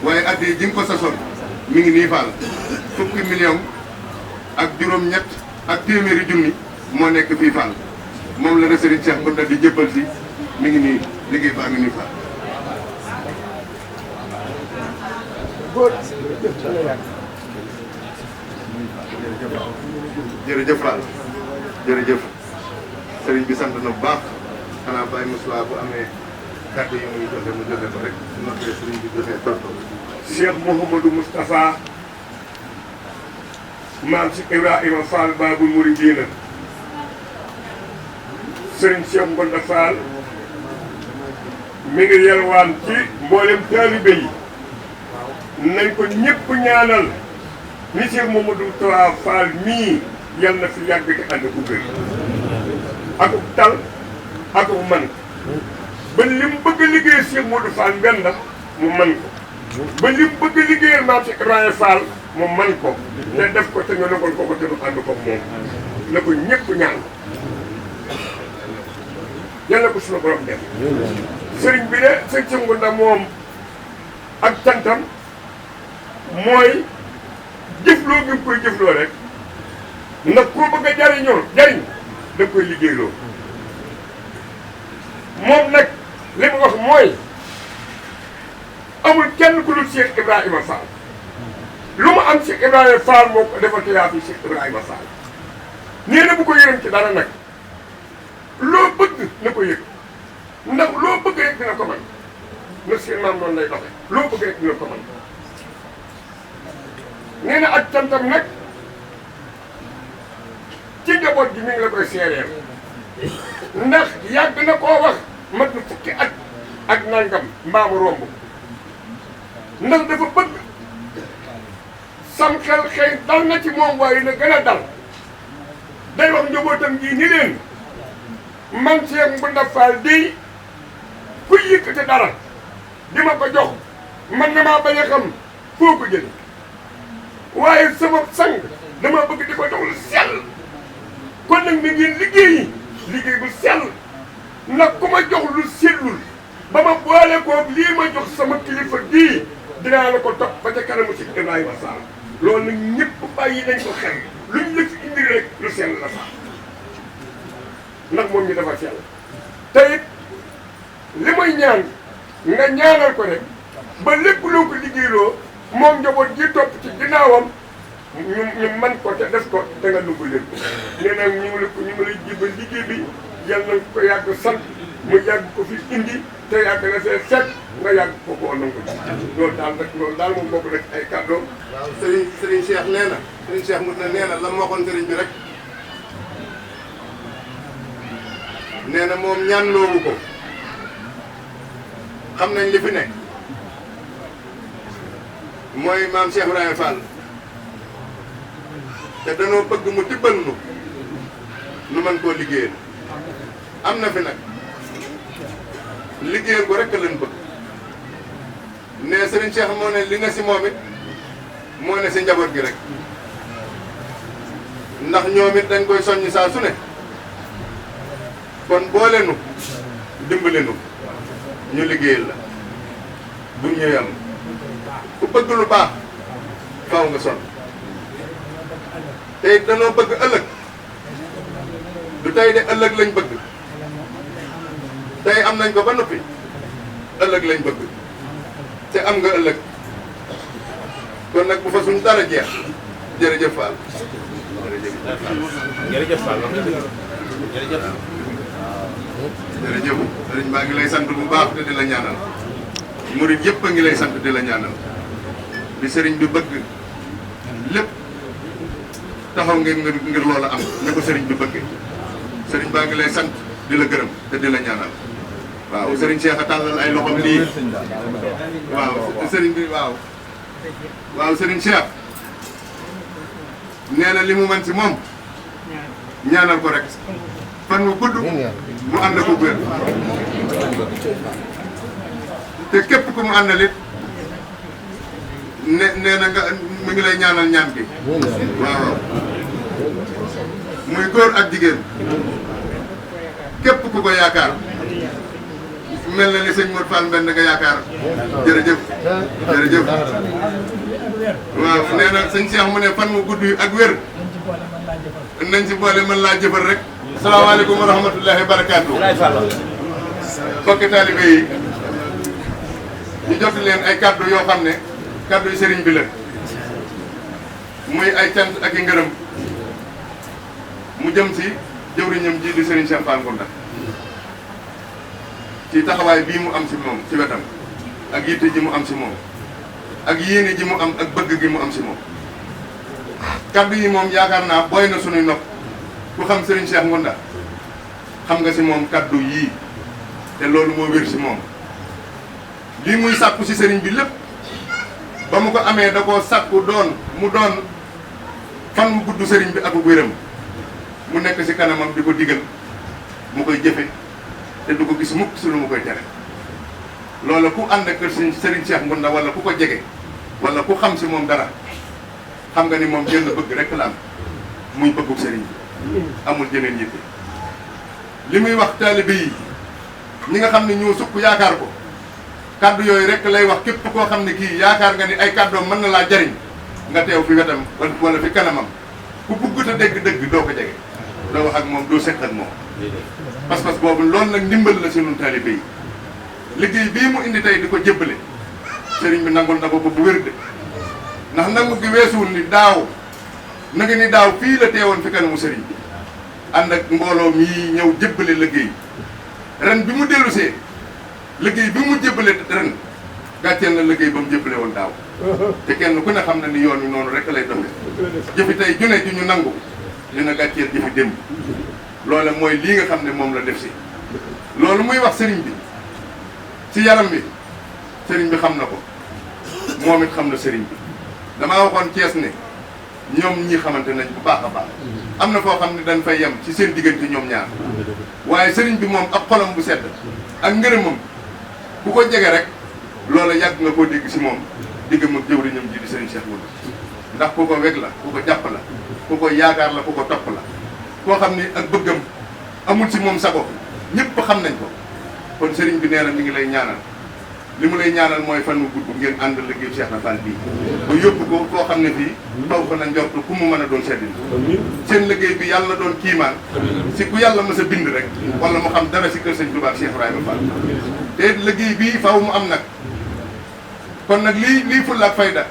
waaye at yi ji nga ko sasoon mi ngi nii Fall fukki million ak juróom-ñett ak téeméeri junni moo nekk fii Fall moom la Serigne Cheikh Ngounda di jébbal si mi ngi nii liggéey baa ngi nii Fall. jërëjëf Fall jërëjëf Serigne bi sant na bu baax xanaa Baye Moussa bu amee kàddu yi muy joxe mu joxe ko rek su noppee Serigne bi joxe tontu. Cheikh Mouhamadou Moustapha maam si Ibrahima Fall Babul Mouridina Serigne Cheikh Ngounda Fall mi ngi yelwaan ci mboolem taalibe yi nañ ko ñëpp ñaanal ni Cheikh Mouhamadou Moustapha Fall mii yal na fi yàgg te ànd ku gër akuk tal akuk man ba li mu bëgg a liggéey Cheikh Modou Fall Mbenda mu man ko ba li mu bëgg a liggéeyal maam si Ibrahima Fall mu man ko te def ko te nga nangol ko te du ànd ko moom na ko ñëpp ñaan yàlla ko suñu borom def sëriñ bi de sëñ Cheikh Ngounda moom ak cantam mooy jëfloo bi mu koy jëfloo rek ndax koo bëgg a jariñoo jariñ da koy liggéeyloo moom nag li mu wax mooy amul kenn ku dul Cheikh Ibrahima Fall lu mu am Cheikh Ibrahima Fall moo ko defal te yaa fi Cheikh Ibrahima Fall nee na bu ko yërëm ci dara nag loo bëgg na ko yëg ndax loo bëgg rek dina ko man na seen maam noonu lay doxe loo bëgg rek dina ko man nee na ak cantam nag ci njaboot gi mi ngi la koy seereel ndax yàgg na koo wax mat na fukki at ak nangam mbaamu romb ndax dafa bëgg sam xel xëy dal na ci moom waaye na gën a dal day wax njabootam ji ni leen man Cheikh Ngounda Fall di ku yëkkate dara di ma ko jox man na maa bañ a xam foo ko jël waaye sama sang dama bëgg di ko jox lu sell kon nag na ngeen liggéeyi liggéey bu sell nag ku ma jox lu sellul ba ma boole koog lii ma jox sama kilifa gii dinaa la ko topp ba ca kanamu si Ibrahima Fall loolu nag ñëpp bàyyi nañ ko xel luñ la fi indi rek lu sell la sax ndax moom ñu dafa sell te it li may ñaan nga ñaanal ko rek ba lépp loo ko liggéeyloo moom njaboot ji topp ci ginnaawam ñu man ko te def ko te nga nungu leen ko nee na ñu ngi lay jébal liggéey bi yal na ko yàgg sant mu yàgg ko fi indi te yàgg na see set nga yàgg ko koo nangu loolu daal moom bokk na ci ay kàddoom. waaw Serigne Cheikh nee na Serigne Cheikh Ngounda nee na la mu waxoon Serigne bi rek nee na moom ñaan loowu ko xam nañ li fi nekk mooy maam Cheikh Ibrahima Fall te danoo bëgg mu tibbal nu mën koo liggéeyal am na fi nag liggéeyal ko rek lañ bëgg ne Serigne Cheikh moo ne li nga si moom it moo ne si njaboot gi rek ndax ñoom it dañ koy soññ saa su ne kon boole nu dimbale nu ñu liggéeyal la bu ñu yam ku bëgg lu baax faw nga sonn te it danoo bëgg ëllëg du tey de ëllëg lañ bëgg tey am nañ ko ba noppi ëllëg lañ bëgg te am nga ëllëg kon nag bu fa suñ dara jeex jërëjëf Fall. jërëjëf Fall jërëjëf. jërëjëf sëriñ baa ngi lay sant bu baax te di la ñaanal murid yëpp a ngi lay sant di la ñaanal bi sëriñ bi bëgg lépp taxaw ngir loola am ne ko sëriñ bi bëggee sëriñ baa ngi lay sant di la gërëm te di la ñaanal waaw sëriñ Cheikh a tàllal ay loxoom nii waaw sëriñ bi waaw sëriñ Cheikh nee na li mu mën si moom ñaanal ko rek fan mu gudd mu ànd ko wér te képp ku mu àndal it nee na nga mu ngi lay ñaanal ñaan gi waaw muy góor ak jigéen képp ku ko yaakaar mel na ni sëñ Modou Fall Mbène nga yaakaar jërëjëf jërëjëf waaw nee na sëñ Cheikh mu ne fan mu gudd ak wér nañ ci boole mën laa jëfal rek. salaamaaleykum wa rahmatullahi wa barakaatu. mbokki taalibe yi ñu jot leen ay kaddu yoo xam ne kaddu yu sëriñ bi la muy ay cant ak i ngërëm mu jëm ci jëwriñam ji di sëriñ Cheikh Fall Ngounda ci taxawaay bii mu am ci moom ci wetam ak yitte ji mu am ci moom ak yéene ji mu am ak bëgg gi mu am ci moom kaddu yi moom yaakaar naa booy na sunuy nopp ku xam sëriñ Cheikh Ngounda xam nga ci moom kaddu yii te loolu moo wér ci moom lii muy sàkku ci sëriñ bi lépp ba mu ko amee da koo sàkku mu doon fan mu gudd sëriñ bi ak wéram mu nekk ci kanamam di ko digal mu koy jëfe te du ko gis mukk si lu mu koy tere loola ku ànd ak sëriñ Cheikh Ngounda wala ku ko jege wala ku xam ci moom dara xam nga ni moom jënd bëgg rek la am muy bëggu sëriñ bi amul jeneen yitte li muy wax taalibe yi ñi nga xam ne ñoo sukk yaakaar ko kaddu yooyu rek lay wax képp koo xam ne kii yaakaar nga ni ay kaddoom mën na laa jariñ nga teew fi wetam wala fi kanamam ku bugg a dégg dëgg doo ko jege doo wax ak moom doo seq ak moom pas-pas boobu loolu nag ndimbal la si ñun taalibe yi liggéey bii mu indi tey di ko jébbale sëriñ bi nangul na ko bu wér de ndax nangu gi weesuwul ni daaw na nga ni daaw fii la teewoon fi kanamu sëriñ bi ànd ak mbooloo mii ñëw jébbale liggéey ren bi mu dellusee liggéey bi mu jébbale ren gàcceel na liggéey ba mu jébbale woon daaw te kenn ku ne xam na ni yoon wi noonu rek lay doxe jëfi tey ju ne ju ñu nangu dina gàcceel jëfi démb loole mooy lii nga xam ne moom la def si loolu muy wax sëriñ bi ci yaram bi sëriñ bi xam na ko moom it xam na sëriñ bi damaa waxoon Cees ne ñoom ñi xamante nañ bu baax a baax am na foo xam ne dañ fay yem ci seen diggante ñoom ñaar waaye sëriñ bi moom ab xolam bu sedd ak ngërëmam ku ko jege rek loola yàgg nga koo dégg si moom diggam ak jëwriñam ji di sëriñ Cheikh Ngounda ndax ku ko weg la ku ko jàpp la ku ko yaakaar la ku ko topp la koo xam ni ak bëggam amul si moom sago ñëpp xam nañ ko kon sëriñ bi nee na mi ngi lay ñaanal li mu lay ñaanal mooy fan mu gudd ngeen ànd liggéey Cheikh na Fall bii ba yóbbu ko koo xam ne fii taw fa na njort ku mu mën a doon seddin seen liggéey bi yàlla na doon kiimaan si ku yàlla mës a bind rek wala mu xam dara si kër sëñ Touba Cheikh Ibrahima Fall te liggéey bii faw mu am nag kon nag lii fulla ak fayda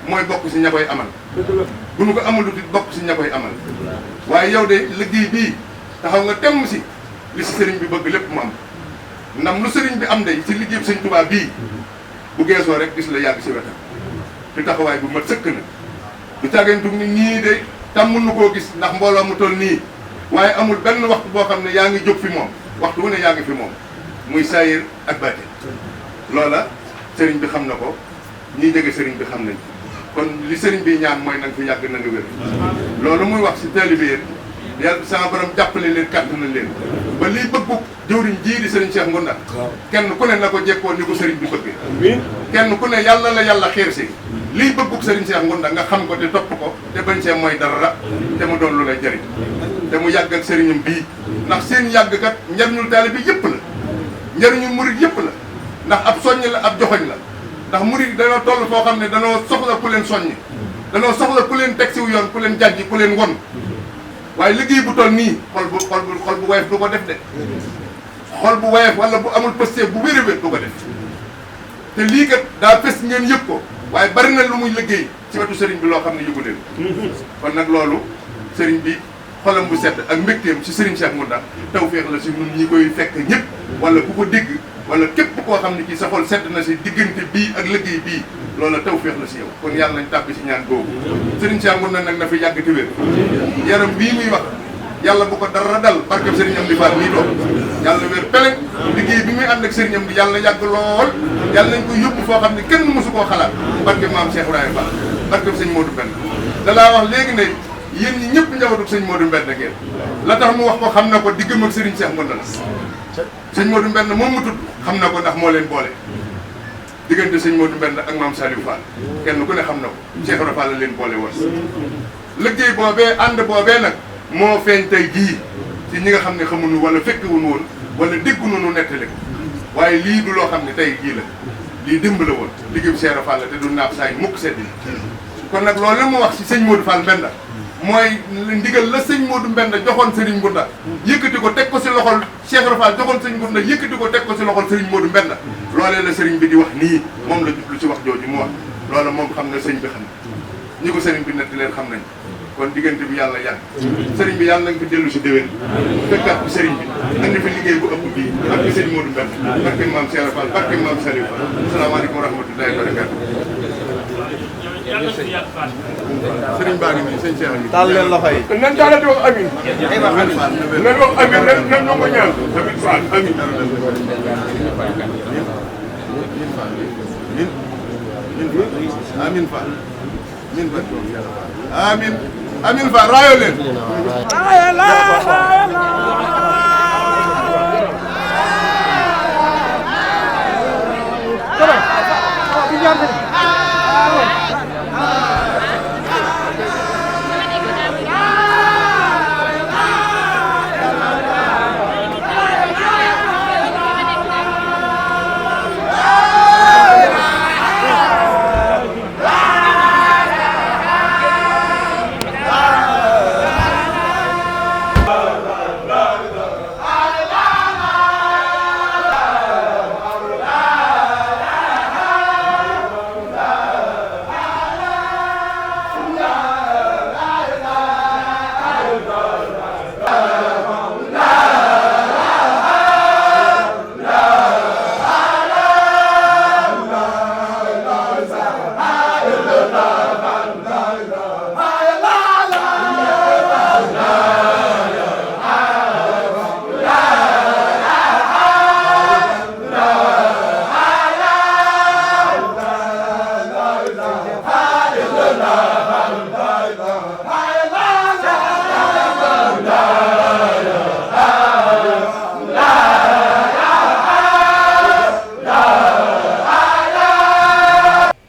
mooy bokk si ña koy amal bu nu ko amul it bokk si ña koy amal waaye yow de liggéey bii taxaw nga temm si li si sëriñ bi bëgg lépp mu am ndam lu sëriñ bi am de si liggéey bi sëñ Touba bii bu geesoo rek gis la yàgg si wetam te taxawaay bu mat sëkk na du tàggantu ni nii de tàmmul nu koo gis ndax mbooloo mu toll nii waaye amul benn waxtu boo xam ne yaa ngi jóg fi moom waxtu wu ne yaa ngi fi moom muy saayir ak baatin loola sëriñ bi xam na ko ñiy jege sëriñ bi xam nañ kon li sëriñ bi ñaan mooy nanga fi yàgg na nga wér loolu muy wax si taalibe yàlla sama borom jàppale leen kàttan na leen ba liy bëggu jëwriñ jii di sëriñ Cheikh Ngounda kenn ku ne na ko jekkoo ni ko sëriñ bi bëggee kenn ku ne yàlla la yàlla xiir si liy bëggug sëriñ Cheikh Ngounda nga xam ko te topp ko te bañ see mooy dara te mu doon lu lay jëriñ te mu yàgg ak sëriñam bii ndax seen yàgg kat njariñul taalibe yëpp la njariñul murid yëpp la ndax ab soññ la ab joxoñ la ndax murid danoo toll foo xam ne danoo soxla ku leen soññ danoo soxla ku leen teg siw yoon ku leen jàjji ku leen won waaye liggéey bu toll nii xol bu woyof du ko def de xol bu woyof wala bu amul pëste bu wér a wér du ko def te lii kat daa fes ngeen yëg ko waaye bari na lu muy liggéey ci wetu sëriñ bi loo xam ne yëgu leen kon nag loolu sëriñ bi xolam bu sedd ak mbégteem ci sëriñ Cheikh Ngounda tawfeex la si ñun ñi koy fekk ñëpp wala ku ko dégg wala képp koo xam ne kii sa xol sedd na si diggante bii ak liggéey bii loola tawfeex la si yow kon yàlla nañ tàbbi si ñaan googu sëriñ Cheikh Ngounda nag na fi yàgg te wér yaram bii muy wax yàlla bu ko dara dal barkeb sëriñ Amdi Fall nii doon yàlla wér pelek liggéey bi muy ànd ak sëriñ Amdi yàlla yàgg lool yàlla nañ ko yóbbu foo xam ne kenn mësu koo xalaat barkeb maam Cheikh Ibrahima Fall barkeb sëñ Modou Benn dalaa wax léegi ne yéen ñi ñëpp njabootu sëñ Modou Benn ngeen la tax mu wax ko xam na ko diggam ak sëriñ Cheikh Ngounda la sëñ Modou Benn moom mu tudd xam na ko ndax moo leen boole diggante sëñ Modou Benn ak maam Saliou Fall kenn ku ne xam na ko Cheikh Ibrahima Fall la leen boole woon liggéey boobee ànd boobee nag moo feeñ tey jii ci ñi nga xam ne xamuñu wala fekkewuñu woon wala dégguñu nu nettali ko waaye lii du loo xam ne tey jii la lii démb la woon liggéeyu Cheikh Fall la te du naab saa yi mukk sedd yi kon nag loolu mu wax ci sëñ Modou Fall Mbenda mooy ndigal la sëñ Modou Mbenda joxoon Serigne Ngounda yëkkati ko teg ko si loxol Cheikh Fall joxoon sëñ Ngounda yëkkati ko teg ko si loxol Serigne Modou Mbenda loolee la Serigne bi di wax nii moom la jublu ci wax jooju mu wax loola moom xam na sëñ bi xam na ñi ko Serigne bi netti leen xam nañ kon diggante bi yàlla yàgg sëriñ bi yàlla nañ fi dellu si déwén fekkaat bi sëriñ bi andi fi liggéey bu ëpp bii barke sëriñ Modou Mbenda barke maam Cheikh Fall barke maam Saliou Fall asalaamaaleykum wa rahmatullahi wa barakatu sëriñ baa ngi nii sëñ Cheikh ngi taal leen loxo yi nan taalati wax amin nan wax amin nan ñoo ko ñaan amin Fall amin amin Fall amin amin Fall raayoo leen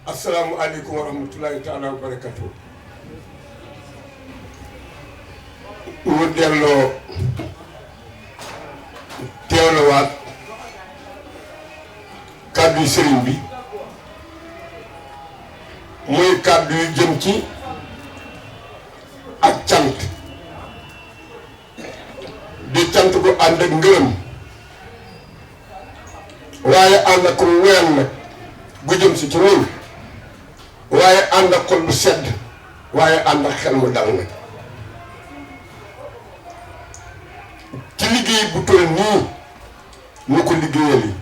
asalaamaaleykum wa rahmatulahi taala wa barakatu ñu delloo teewluwaat kàddu yu sëriñ bi muy kàddu yu jëm ci ak cant di cant gu ànd ak ngërëm waaye ànd ak ween nag gu jëm si ci ñun waaye ànd ak xol bu sedd waaye ànd ak xel mu dal nag ci liggéey bu toll nii ñu ko liggéeyal yi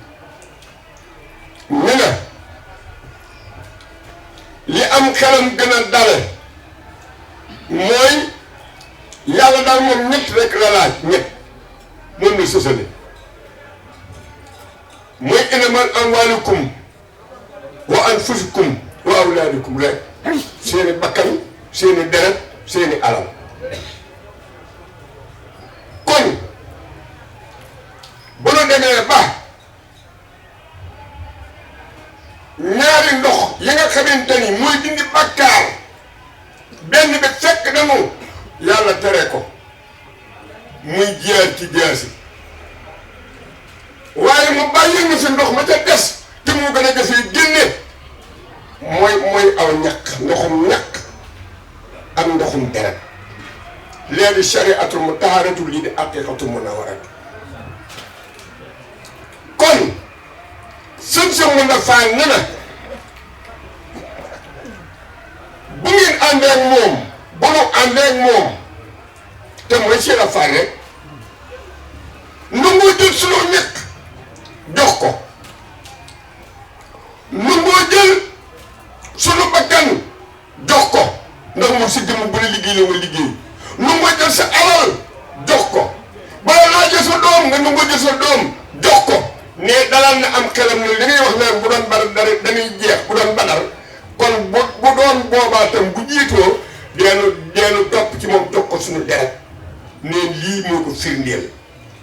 ñu ne li am xelam gën a dale mooy yàlla daal moom ñett rek la laaj ñett moom la sësale mooy innamal amwaalukum wa anfusukum wa awlaadikum rek seeni bakkan seeni deret seeni alal kon bu nu demee ba ñaari ndox yi nga xamante ni mooy dindi bakkaar benn bi fekk na mu yàlla tere ko muy jaar ci jaasi waaye mu bàyyi nga fi ndox ma ca des te mu gën a jafee génne mooy aw ñàkk ndoxum ñàkk ak ndoxum deret léegi shariatul mutahharatu lii di haqiqatu munawwarat kon sëñ sa mun na faa ne na àndee ak moom bu nu àndee ak moom te mooy Cheikh Fall rek nu ngoo jël sunu ñekk jox ko nu ngoo jël sunu bakkan jox ko ndax moom si jëmm bu la liggéey la nga liggéey nu ngoo jël sa alal jox ko bala laa jël sa doom nga nu ngoo jël sa doom jox ko ne dalal na am xelam ne li ngay wax naan bu doon bar dara dañuy jeex bu doon badar kon bu doon boobaa tam bu jiitoo deenu topp ci moom jox ko suñu deret neen lii moo ko firndeel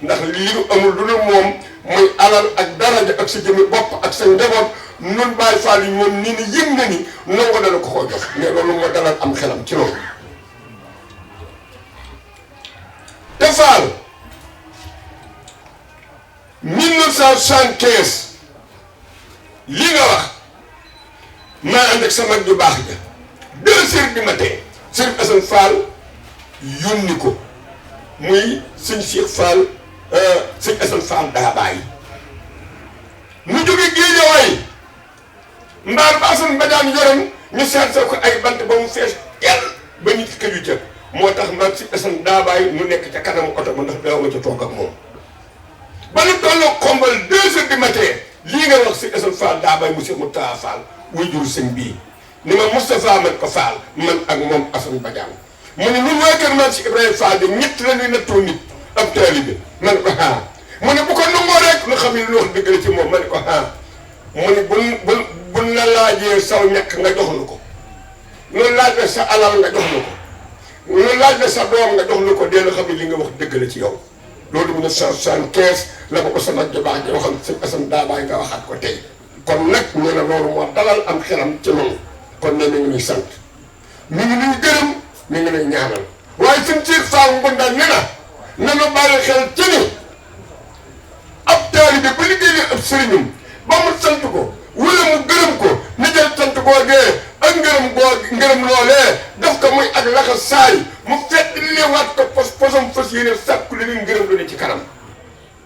ndax li nu amul lu dul moom muy alal ak daraja ak sa jëmmi bopp ak sa njaboot nun Baay Faal yi moom nii ni yëg na ni nangu dana ko koo jox mais loolu moo dalal am xelam ci loolu te Faal 1975 li nga wax maa ànd ak sa mag ju baax ja 2 heures du matin Sëriñ Assane Fall yónni ko muy sëñ Cheikh Fall sëñ Assane Fall daa bàyyi mu jóge Géejawaay mbaar ba Assane Badiane yoroon ñu seet sa ko ay bant ba mu fees tel ba nit këju ca moo tax man sëñ Assane daa bàyyi mu nekk ca kanamu oto ba ndax daaw ma ca toog ak moom ba nu tolloo xombal 2 heures du matin lii nga wax sëñ Assane Fall daa bàyyi monsieur Moustapha Fall wuy jur sëñ bii ni ma Moustapha man ko Fall man ak moom Assane Badiane mu ne ñun waa kër man si Ibrahima Fall de ñett la ñuy nattoo nit ab taalibe man ko mu ne bu ko nangoo rek lu xam ne lu wax dëgg la ci moom ma ne ko mu ne buñ la laajee saw ñàkk nga jox lu ko loolu laaj la sa alal nga jox lu ko loolu laaj la sa doom nga jox lu ko dee xam ne li nga wax dëgg la ci yow loolu 1975 la ko sama jabaax ji waxal sëñ Assane Daabaay nga waxaat ko tey kon nag nee na loolu moo dalal am xelam ci noonu kon nee na ñu ngi sant mi ngi nuy gërëm mi ngi nuy ñaanal waaye suñ ci Fall Ngunda ne na nanu bàyyi xel ci ni ab taalibe ba liggéeyee ab sëriñam ba mu sant ko wala mu gërëm ko na jël sant googee ak ngërëm loolee daf ko muy ak laxa saay mu fett leewaat ko posam fas yéene sàkku li leen ngërëm lu ne ci kanam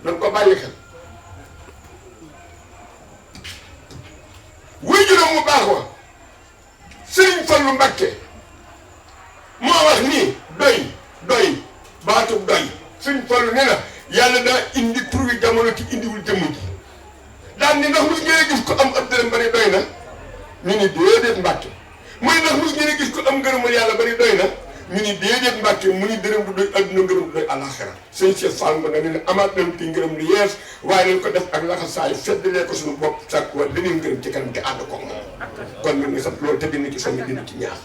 nan ko bàyyi xel wuy juróom mu baax wa Sëriñ Fallu Mbàkke moo wax nii doy baatub doy Sëriñ Fallu nee na yàlla daa indi tur wi jamono ci indiwul jëmm ji daan ni ndax mus ngeen gis ko am ab dërëm ba ni doy na ñu ni déedéet Mbàkke muy ndax mus ngeen gis ko am ngërëmul yàlla ba ni doy na ñu ni déedéet Mbàkke mu ni dërëm du doy adduna ngërëm du doy àllaaxira sëñ Cheikh Fall nga ne amaat nañ ci ngërëm lu yees waaye nañ ko def ak laxasaayu feddalee ko suñu bopp sàkk wa leneen ngërëm ci kanam te ànd ko moom kon ñu ngi sant loolu te dina ci soññ dina ci ñaax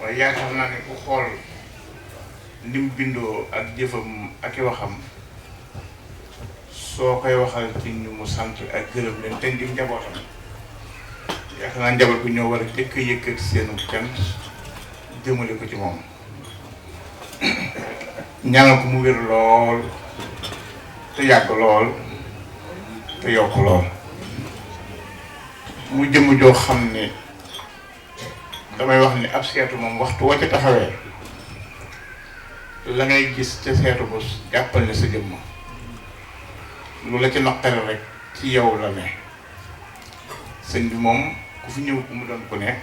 waaye yaakaar naa ne ku xool ni mu bindoo ak jëfam ak i waxam soo koy waxal ci ñu mu sant ak gërëm leen te ndim njabootam yaakaar naa njaboot bu ñoo war a jëkk yëkkati seenu cant jëmale ko ci moom ñaanal ko mu wér lool te yàgg lool te yokk lool mu jëmm joo xam ne damay wax ni ab seetu moom waxtu woo ca taxawee la ngay gis ca seetu bu jàppal ne sa jëmm lu la ci naqare rek ci yow la ne sëñ bi moom ku fi ñëw ku mu doon ku ne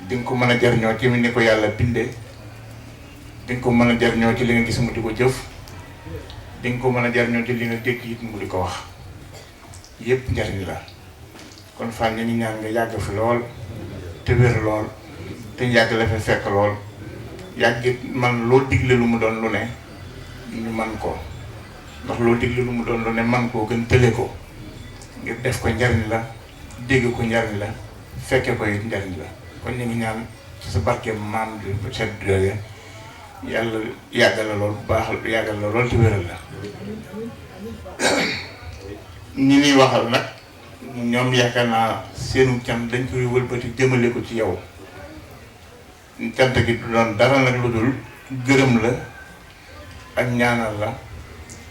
di nga ko mën a jariñoo ci ni ko yàlla bindee di nga ko mën a jariñoo ci li nga gis mu di ko jëf di nga ko mën a jariñoo ci li nga dégg it mu di ko wax yépp njariñ la kon fan ñu ngi ñaan nga yàgg fi lool te wér lool te yàgg la fa fekk lool yàggit man loo digle lu mu doon lu ne ñu man ko ndax loo digle lu mu doon lu ne man koo gën tële ko ngir def ko njariñ la dégg ko njariñ la fekke ko it njariñ la kon ñu ngi ñaan ci sa barke maam di sedd yooyu yàlla yàggal la lool bu baax yàggal la lool te wéral la ñi ñuy waxal nag ñoom yaakaar naa seenu cant dañ koy wëlbati jëmale ko ci yow cant gi du doon dara nag lu dul gërëm la ak ñaanal la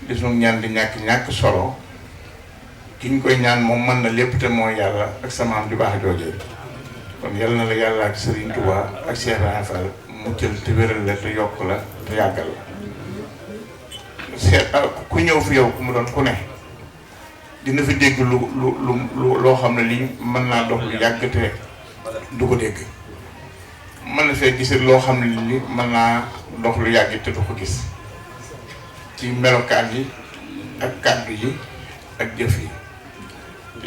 di suñu ñaan di ñàkk solo ki ñu koy ñaan moom mën na lépp te mooy yàlla ak sama am di baax joojee kon yal na la yàlla ak Serigne Touba ak Cheikh Ibrahima Fall muccal te wéral la te yokk la te yàggal la seet ku ñëw fi yow ku mu doon ku ne dina fi dégg loo xam ne lii mën naa dox lu yàgg te du ko dégg mën na fee gis loo xam ne ni mën naa dox lu yàgg te du ko gis ci melokaan yi ak kàddu yi ak jëf yi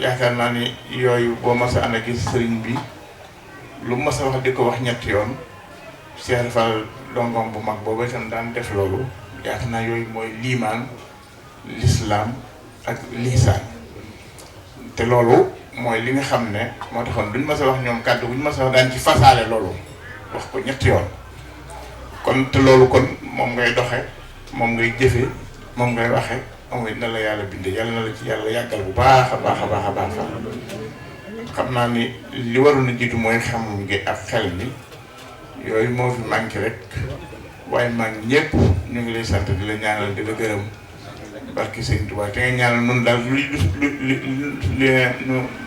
yaakaar naa ni yooyu boo mas a ànd ak gis sëriñ bi lu mas a wax di ko wax ñetti yoon Cheikh Fall dongom bu mag boobu itam daan def loolu yaakaar naa yooyu mooy liimaan lislaam ak liisaan te loolu mooy li nga xam ne moo taxoon duñ mas a wax ñoom kàddu buñ mas a wax daan ci fasaale loolu wax ko ñetti yoon kon te loolu kon moom ngay doxe moom ngay jëfe moom ngay waxe moom ngay na la yàlla binde yàlla na la ci yàlla yàggal bu baax a baax a baax a baax xam naa ni li waroon a jiitu mooy xam ngi ak xel mi yooyu moo fi manqué rek waaye maa ngi ñëpp ñu ngi lay sant di la ñaanal di la gërëm barki Sëñ Tuubaa te nga ñaanal nun daal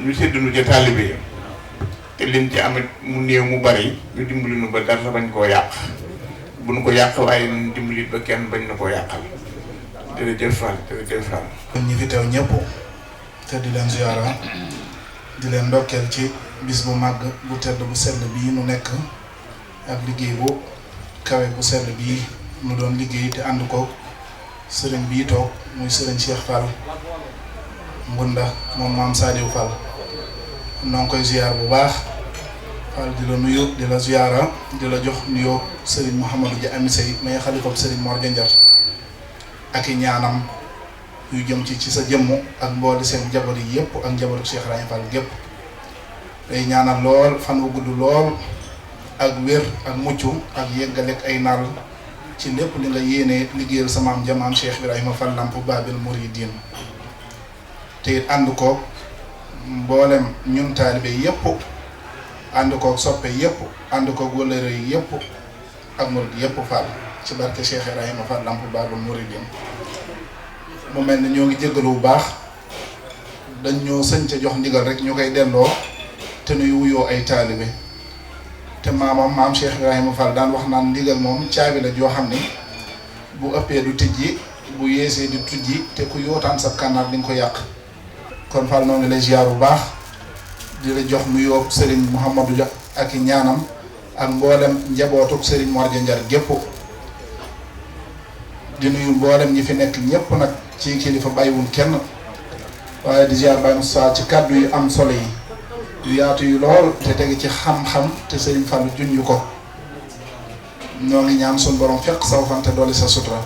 ñu sédd nu ja taalibe yi te lim ci amit mu néew mu bari ñu dimbali nu ba dara bañ koo yàq bu nu ko yàq waaye ñu dimbali ba kenn bañ na koo yàqal jërëjëf Fall jërëjëf Fall. ñi fi teew ñëpp te di leen ziyaara di leen ndokkeel ci bis bu màgg bu tedd bu sell bii nu nekk ak liggéey bu kawe bu sell bii nu doon liggéey te ànd ko sëriñ bii toog muy sëriñ Cheikh Fall Ngunda moom maam Saliou Fall noo ngi koy ziyaar bu baax Fall di la nuyu di la ziyaara di la jox nuyoo sëriñ Mouhamadou Dia Ami Sey may xalifam sëriñ Mor Gandiar ak i ñaanam yu jëm ci sa jëmm ak mbooli seen jabar yi yëpp ak njabaru Cheikh Rahim Fall gépp day ñaanal lool fan wu gudd lool ak wér ak mucc ak yeggalek ay naal ci lépp li nga yéenee liggéeyal sa maam jamaam Cheikh Ibrahima Fall Lamp Babil Mouridine te it ànd koog mboolem ñun taalibe yëpp ànd koog soppe yëpp ànd koog wëllëre yi yëpp ak murid yëpp Fall ci barke Cheikh Ibrahima Fall Lamp Babil Mouridine mu mel ni ñoo ngi jéggalu bu baax dañ ñoo sëñ ca jox ndigal rek ñu koy delloo te nuy wuyoo ay taalibe te maam Cheikh Ibrahima Fall daan wax naan ndigal moom caabi la joo xam ni bu ëppee du tijji bu yeesee di tujji te ku yootaan sa kànnaar di nga ko yàq kon Fall noonu lay ziar bu baax di la jox nuyoo Serigne Mouhamadou Dia ak i ñaanam ak mboolem njabootuk Serigne Mor Gandiar gépp di nuyu mboolem ñi fi nekk ñëpp nag ci kilifa bàyyiwul kenn waaye di ziar Baye Moussa ci kàddu yu am solo yi yu yaatu yu lool te teg ci xam-xam te Serigne Fall junj ko ñoo ngi ñaan suñu borom fekk saw fan te doole sa sutura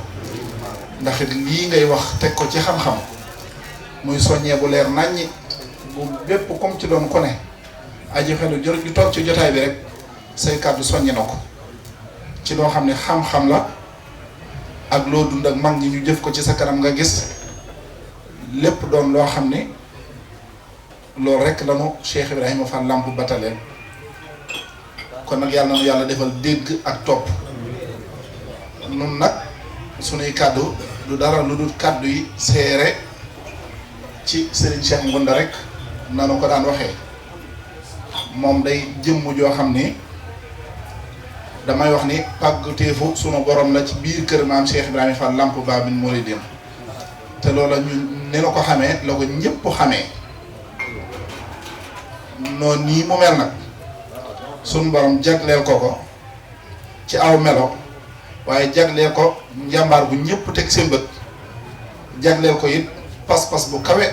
ndax it lii ngay wax teg ko ci xam-xam muy soññee bu leer naññi bu bépp comme ci doon ko ne aji xelu jër ju toog ci jotaay bi rek say kàddu soññi na ko ci loo xam ne xam-xam la ak loo dund ak mag ñi ñu jëf ko ci sa kanam nga gis lépp doon loo xam ne loolu rek lanu Cheikh Ibrahima Fall Lamp bataleel kon nag yàlla na nu yàlla defal dégg ak topp nun nag sunuy kàddu du dara lu dul kàddu yi seere ci Serigne Cheikh Ngunda rek nanu ko daan waxee moom day jëmm joo xam ni damay wax ni pàgguteefu sunu borom la ci biir kër maam Cheikh Ibrahima Fall Lamp Babil Mouridine te loola ñu ni la ko xamee la ko ñëpp xamee noonu nii mu mel nag sunu borom jagleel ko ci aw melo waaye jagleel ko njàmbaar bu ñëpp teg seen bët jagleel ko it pas-pas bu kawe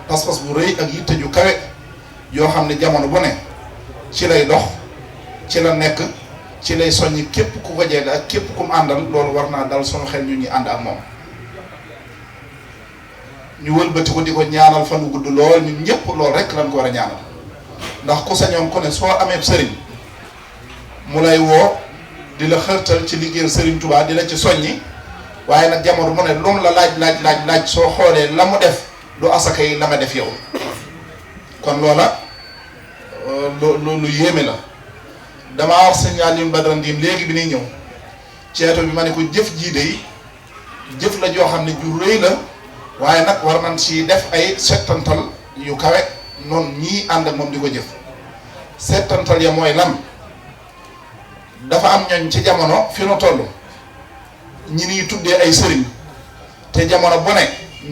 pas-pas bu rëy ak yitte ju kawe yoo xam ne jamono bu ne ci lay dox ci la nekk ci lay soññi képp ku ko jege ak képp ku mu àndal loolu war naa dal sunu xel ñu ñi ànd ak moom ñu wëlbati ko di ko ñaanal fan wu gudd lool ñun ñëpp loolu rek lañ ko war a ñaanal ndax ku sañoon ku ne soo amee sëriñ mu lay woo di la xërtal ci liggéeyal Sëriñ Tuubaa di la ci soññi waaye nag jamono mu ne loolu la laaj soo xoolee la mu def du asaka yi la ma def yow kon loola lu yéeme la damaa wax sëñ Aliou Badara Ndim léegi bi ñuy ñëw ceeto bi ma ne ko jëf jii de jëf la joo xam ne ju rëy la waaye nag war nañ ci def ay settantal yu kawe noonu ñii ànd ak moom di ko jëf settantal ya mooy lan dafa am ñooñ ci jamono fi nu toll ñi niy tuddee ay sëriñ te jamono bu ne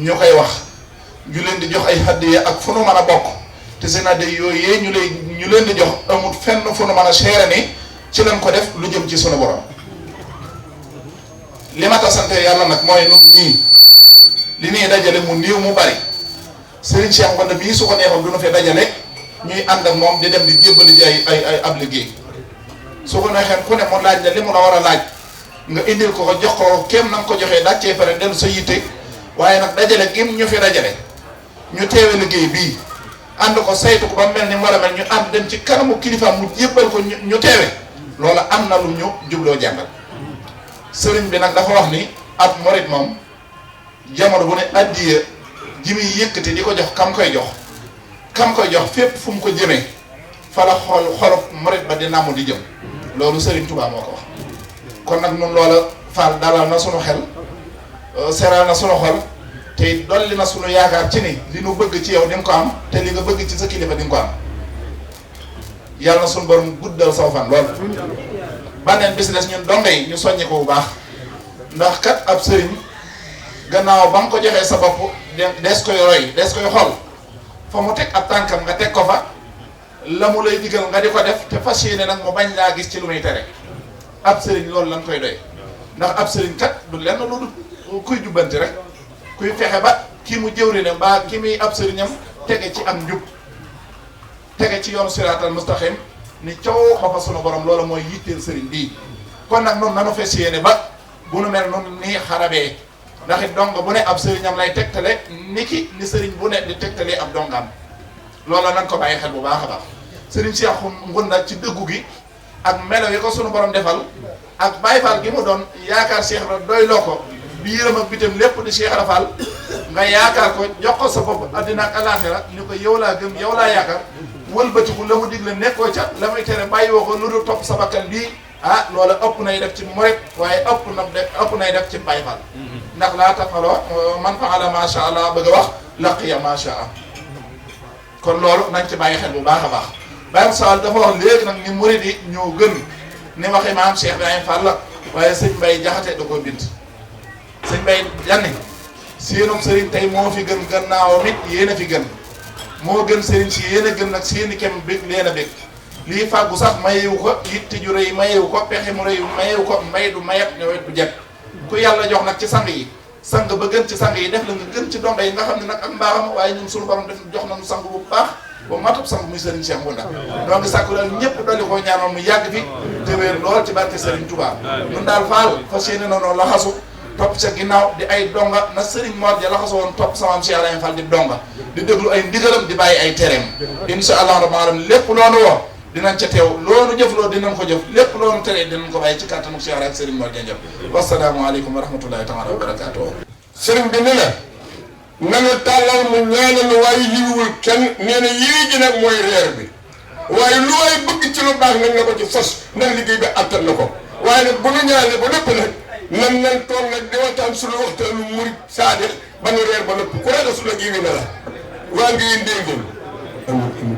ñu koy wax ñu leen di jox ay hadiya ak fu nu mën a bokk te seen hadiya yooyu ñu leen di jox amul fenn fu nu mën a seere ni ci lañ ko def lu jëm ci sunu borom li ma ta sante yàlla nag mooy nun ñii li ñuy dajale mu néew mu bari Serigne Cheikh Ngounda bii su ko neexoon du ñu fi dajale ñuy ànd ak moom di dem di jébbali ji ay ab liggéey su ko neexee ku ne mu laaj la li mu la war a laaj nga indil ko jox ko kéem na nga ko joxee daaj cee pare dellu sa yitte waaye nag dajale gim ñu fi dajale ñu teewe liggéey bii ànd ko saytu ko ba mel ni mu war a mel ñu ànd dem ci kanamu kilifa mu jébbal ko ñu teewe loola am na lu ñu jubloo jàngal sëriñ bi nag dafa wax ni ab morit moom jamono bu ne addiya ji muy yëkkati di ko jox kam koy jox fépp fu mu ko jëmee fa la xolub morit ba di namu di jëm loolu Sëriñ Tuubaa moo ko wax kon nag nun loola faal dalal na sunu xel seral na sunu xol te dolli na sunu yaakaar ci ni li nu bëgg ci yow di nga ko am te li nga bëgg ci sa kilifa di nga ko am yàlla na sunu borom guddal saw fan lool bànneen bis des ñun donge yi ñu soññi ko bu baax ndax kat ab sëriñ gannaaw ba nga ko joxee sa bopp des koy roy des koy xool fa mu teg ab tànkam nga teg ko fa la mu lay digal nga di ko def te fas yéene nag mu bañ laa gis ci lu muy tere ab sëriñ loolu lañ koy doy ndax ab sëriñ kat du lenn lu dul kuy jubbanti rek kuy fexe ba kii mu jëwri ne mbaa ki muy ab sëriñam tege ci am njub tege ci yoonu siraatal mustaqim ni coow ba fa sunu borom loolu mooy yitteel sëriñ bii kon nag noonu nanu fas yéene ba bu nu mel noonu nii xarabee ndax it dong bu ne ab sëriñam lay tegtale ni sëriñ bu ne di tegtalee ab dongam loola nan ko bàyyi xel bu baax a baax sëriñ Cheikh Ngounda ci dëggu gi ak melo yi ko sunu borom defal ak Baye Fall gi mu doon yaakaar Cheikh Ibra doy loo ko biiram ak bitam lépp di Cheikh Ibra Fall nga yaakaar ko jox ko sa bopp addina ak alaaxira ni ko yow laa gëm yow laa yaakaar wëlbatiku la mu digle nekkoo ca la muy tere bàyyi woo ko lu dul topp sa bakkan bii ah loola ëpp nay def ci morit waaye ëpp nay def ci Baye Fall ndax laa tafaloo man faala macha allah bëgg a wax laqiya macha allah kon loolu nañ ci bàyyi xel bu baax a baax Baye Sall dafa wax léegi nag ni murit yi ñoo gën ni waxee maam Cheikh Ibrahima Fall la waaye sëñ Mbaye Jaxate da koo bind sëñ Mbaye janni seenum sëriñ tey moo fi gën gannaawam it yéen a fi gën moo gën sëriñ si yéen a gën nag seeni kem bég leen a bég lii fàggu sax mayewu ko yitte ju rëy mayewu ko pexe mu rëy mayewu ko mbay du mayet ñëwet du jekk ku yàlla jox nag ci sang yi sang ba gën ci sang yi def la nga gën ci donga yi nga xam ne nag ak mbaaxam waaye ñun suñu borom def jox nañu sang bu baax ba matub sang muy Serigne Cheikh Ngounda donc sàkku daal ñëpp dolli koo ñaanoon mu yàgg fi te wéer lool ci barke Serigne Touba ñun daal faal fas yéene noonu laxasu topp ca ginnaaw di ay donga na Serigne Mor ja laxasu woon topp samaam Cheikh Ibrahima Fall di donga di déglu ay ndigalam di bàyyi ay tereem insha allah rabbil alamin lépp loonu woo dinañ ca teew loonu jëfloo dinañ ko jëf lépp loonu teree dinañ ko bàyyi ci kàttanu Cheikh ak Serigne Mor ja jëf wasalaamu aleykum wa rahmatullahi taala wa barakatuh sëriñ bi ni la nanu tàllal mu ñaanal waaye yiwul kenn nee na yii ji nag mooy reer bi waaye lu waay bëgg ci lu baax nag na ko ci fas ndax liggéey bi attan na ko waaye nag bu nu ñaanee ba lépp nag nan toog nag di waxtaan suñu waxtaanu murit saadix ba nu reer ba lépp ku ragal su la giwi na la waa ngi yéen dégg ngeen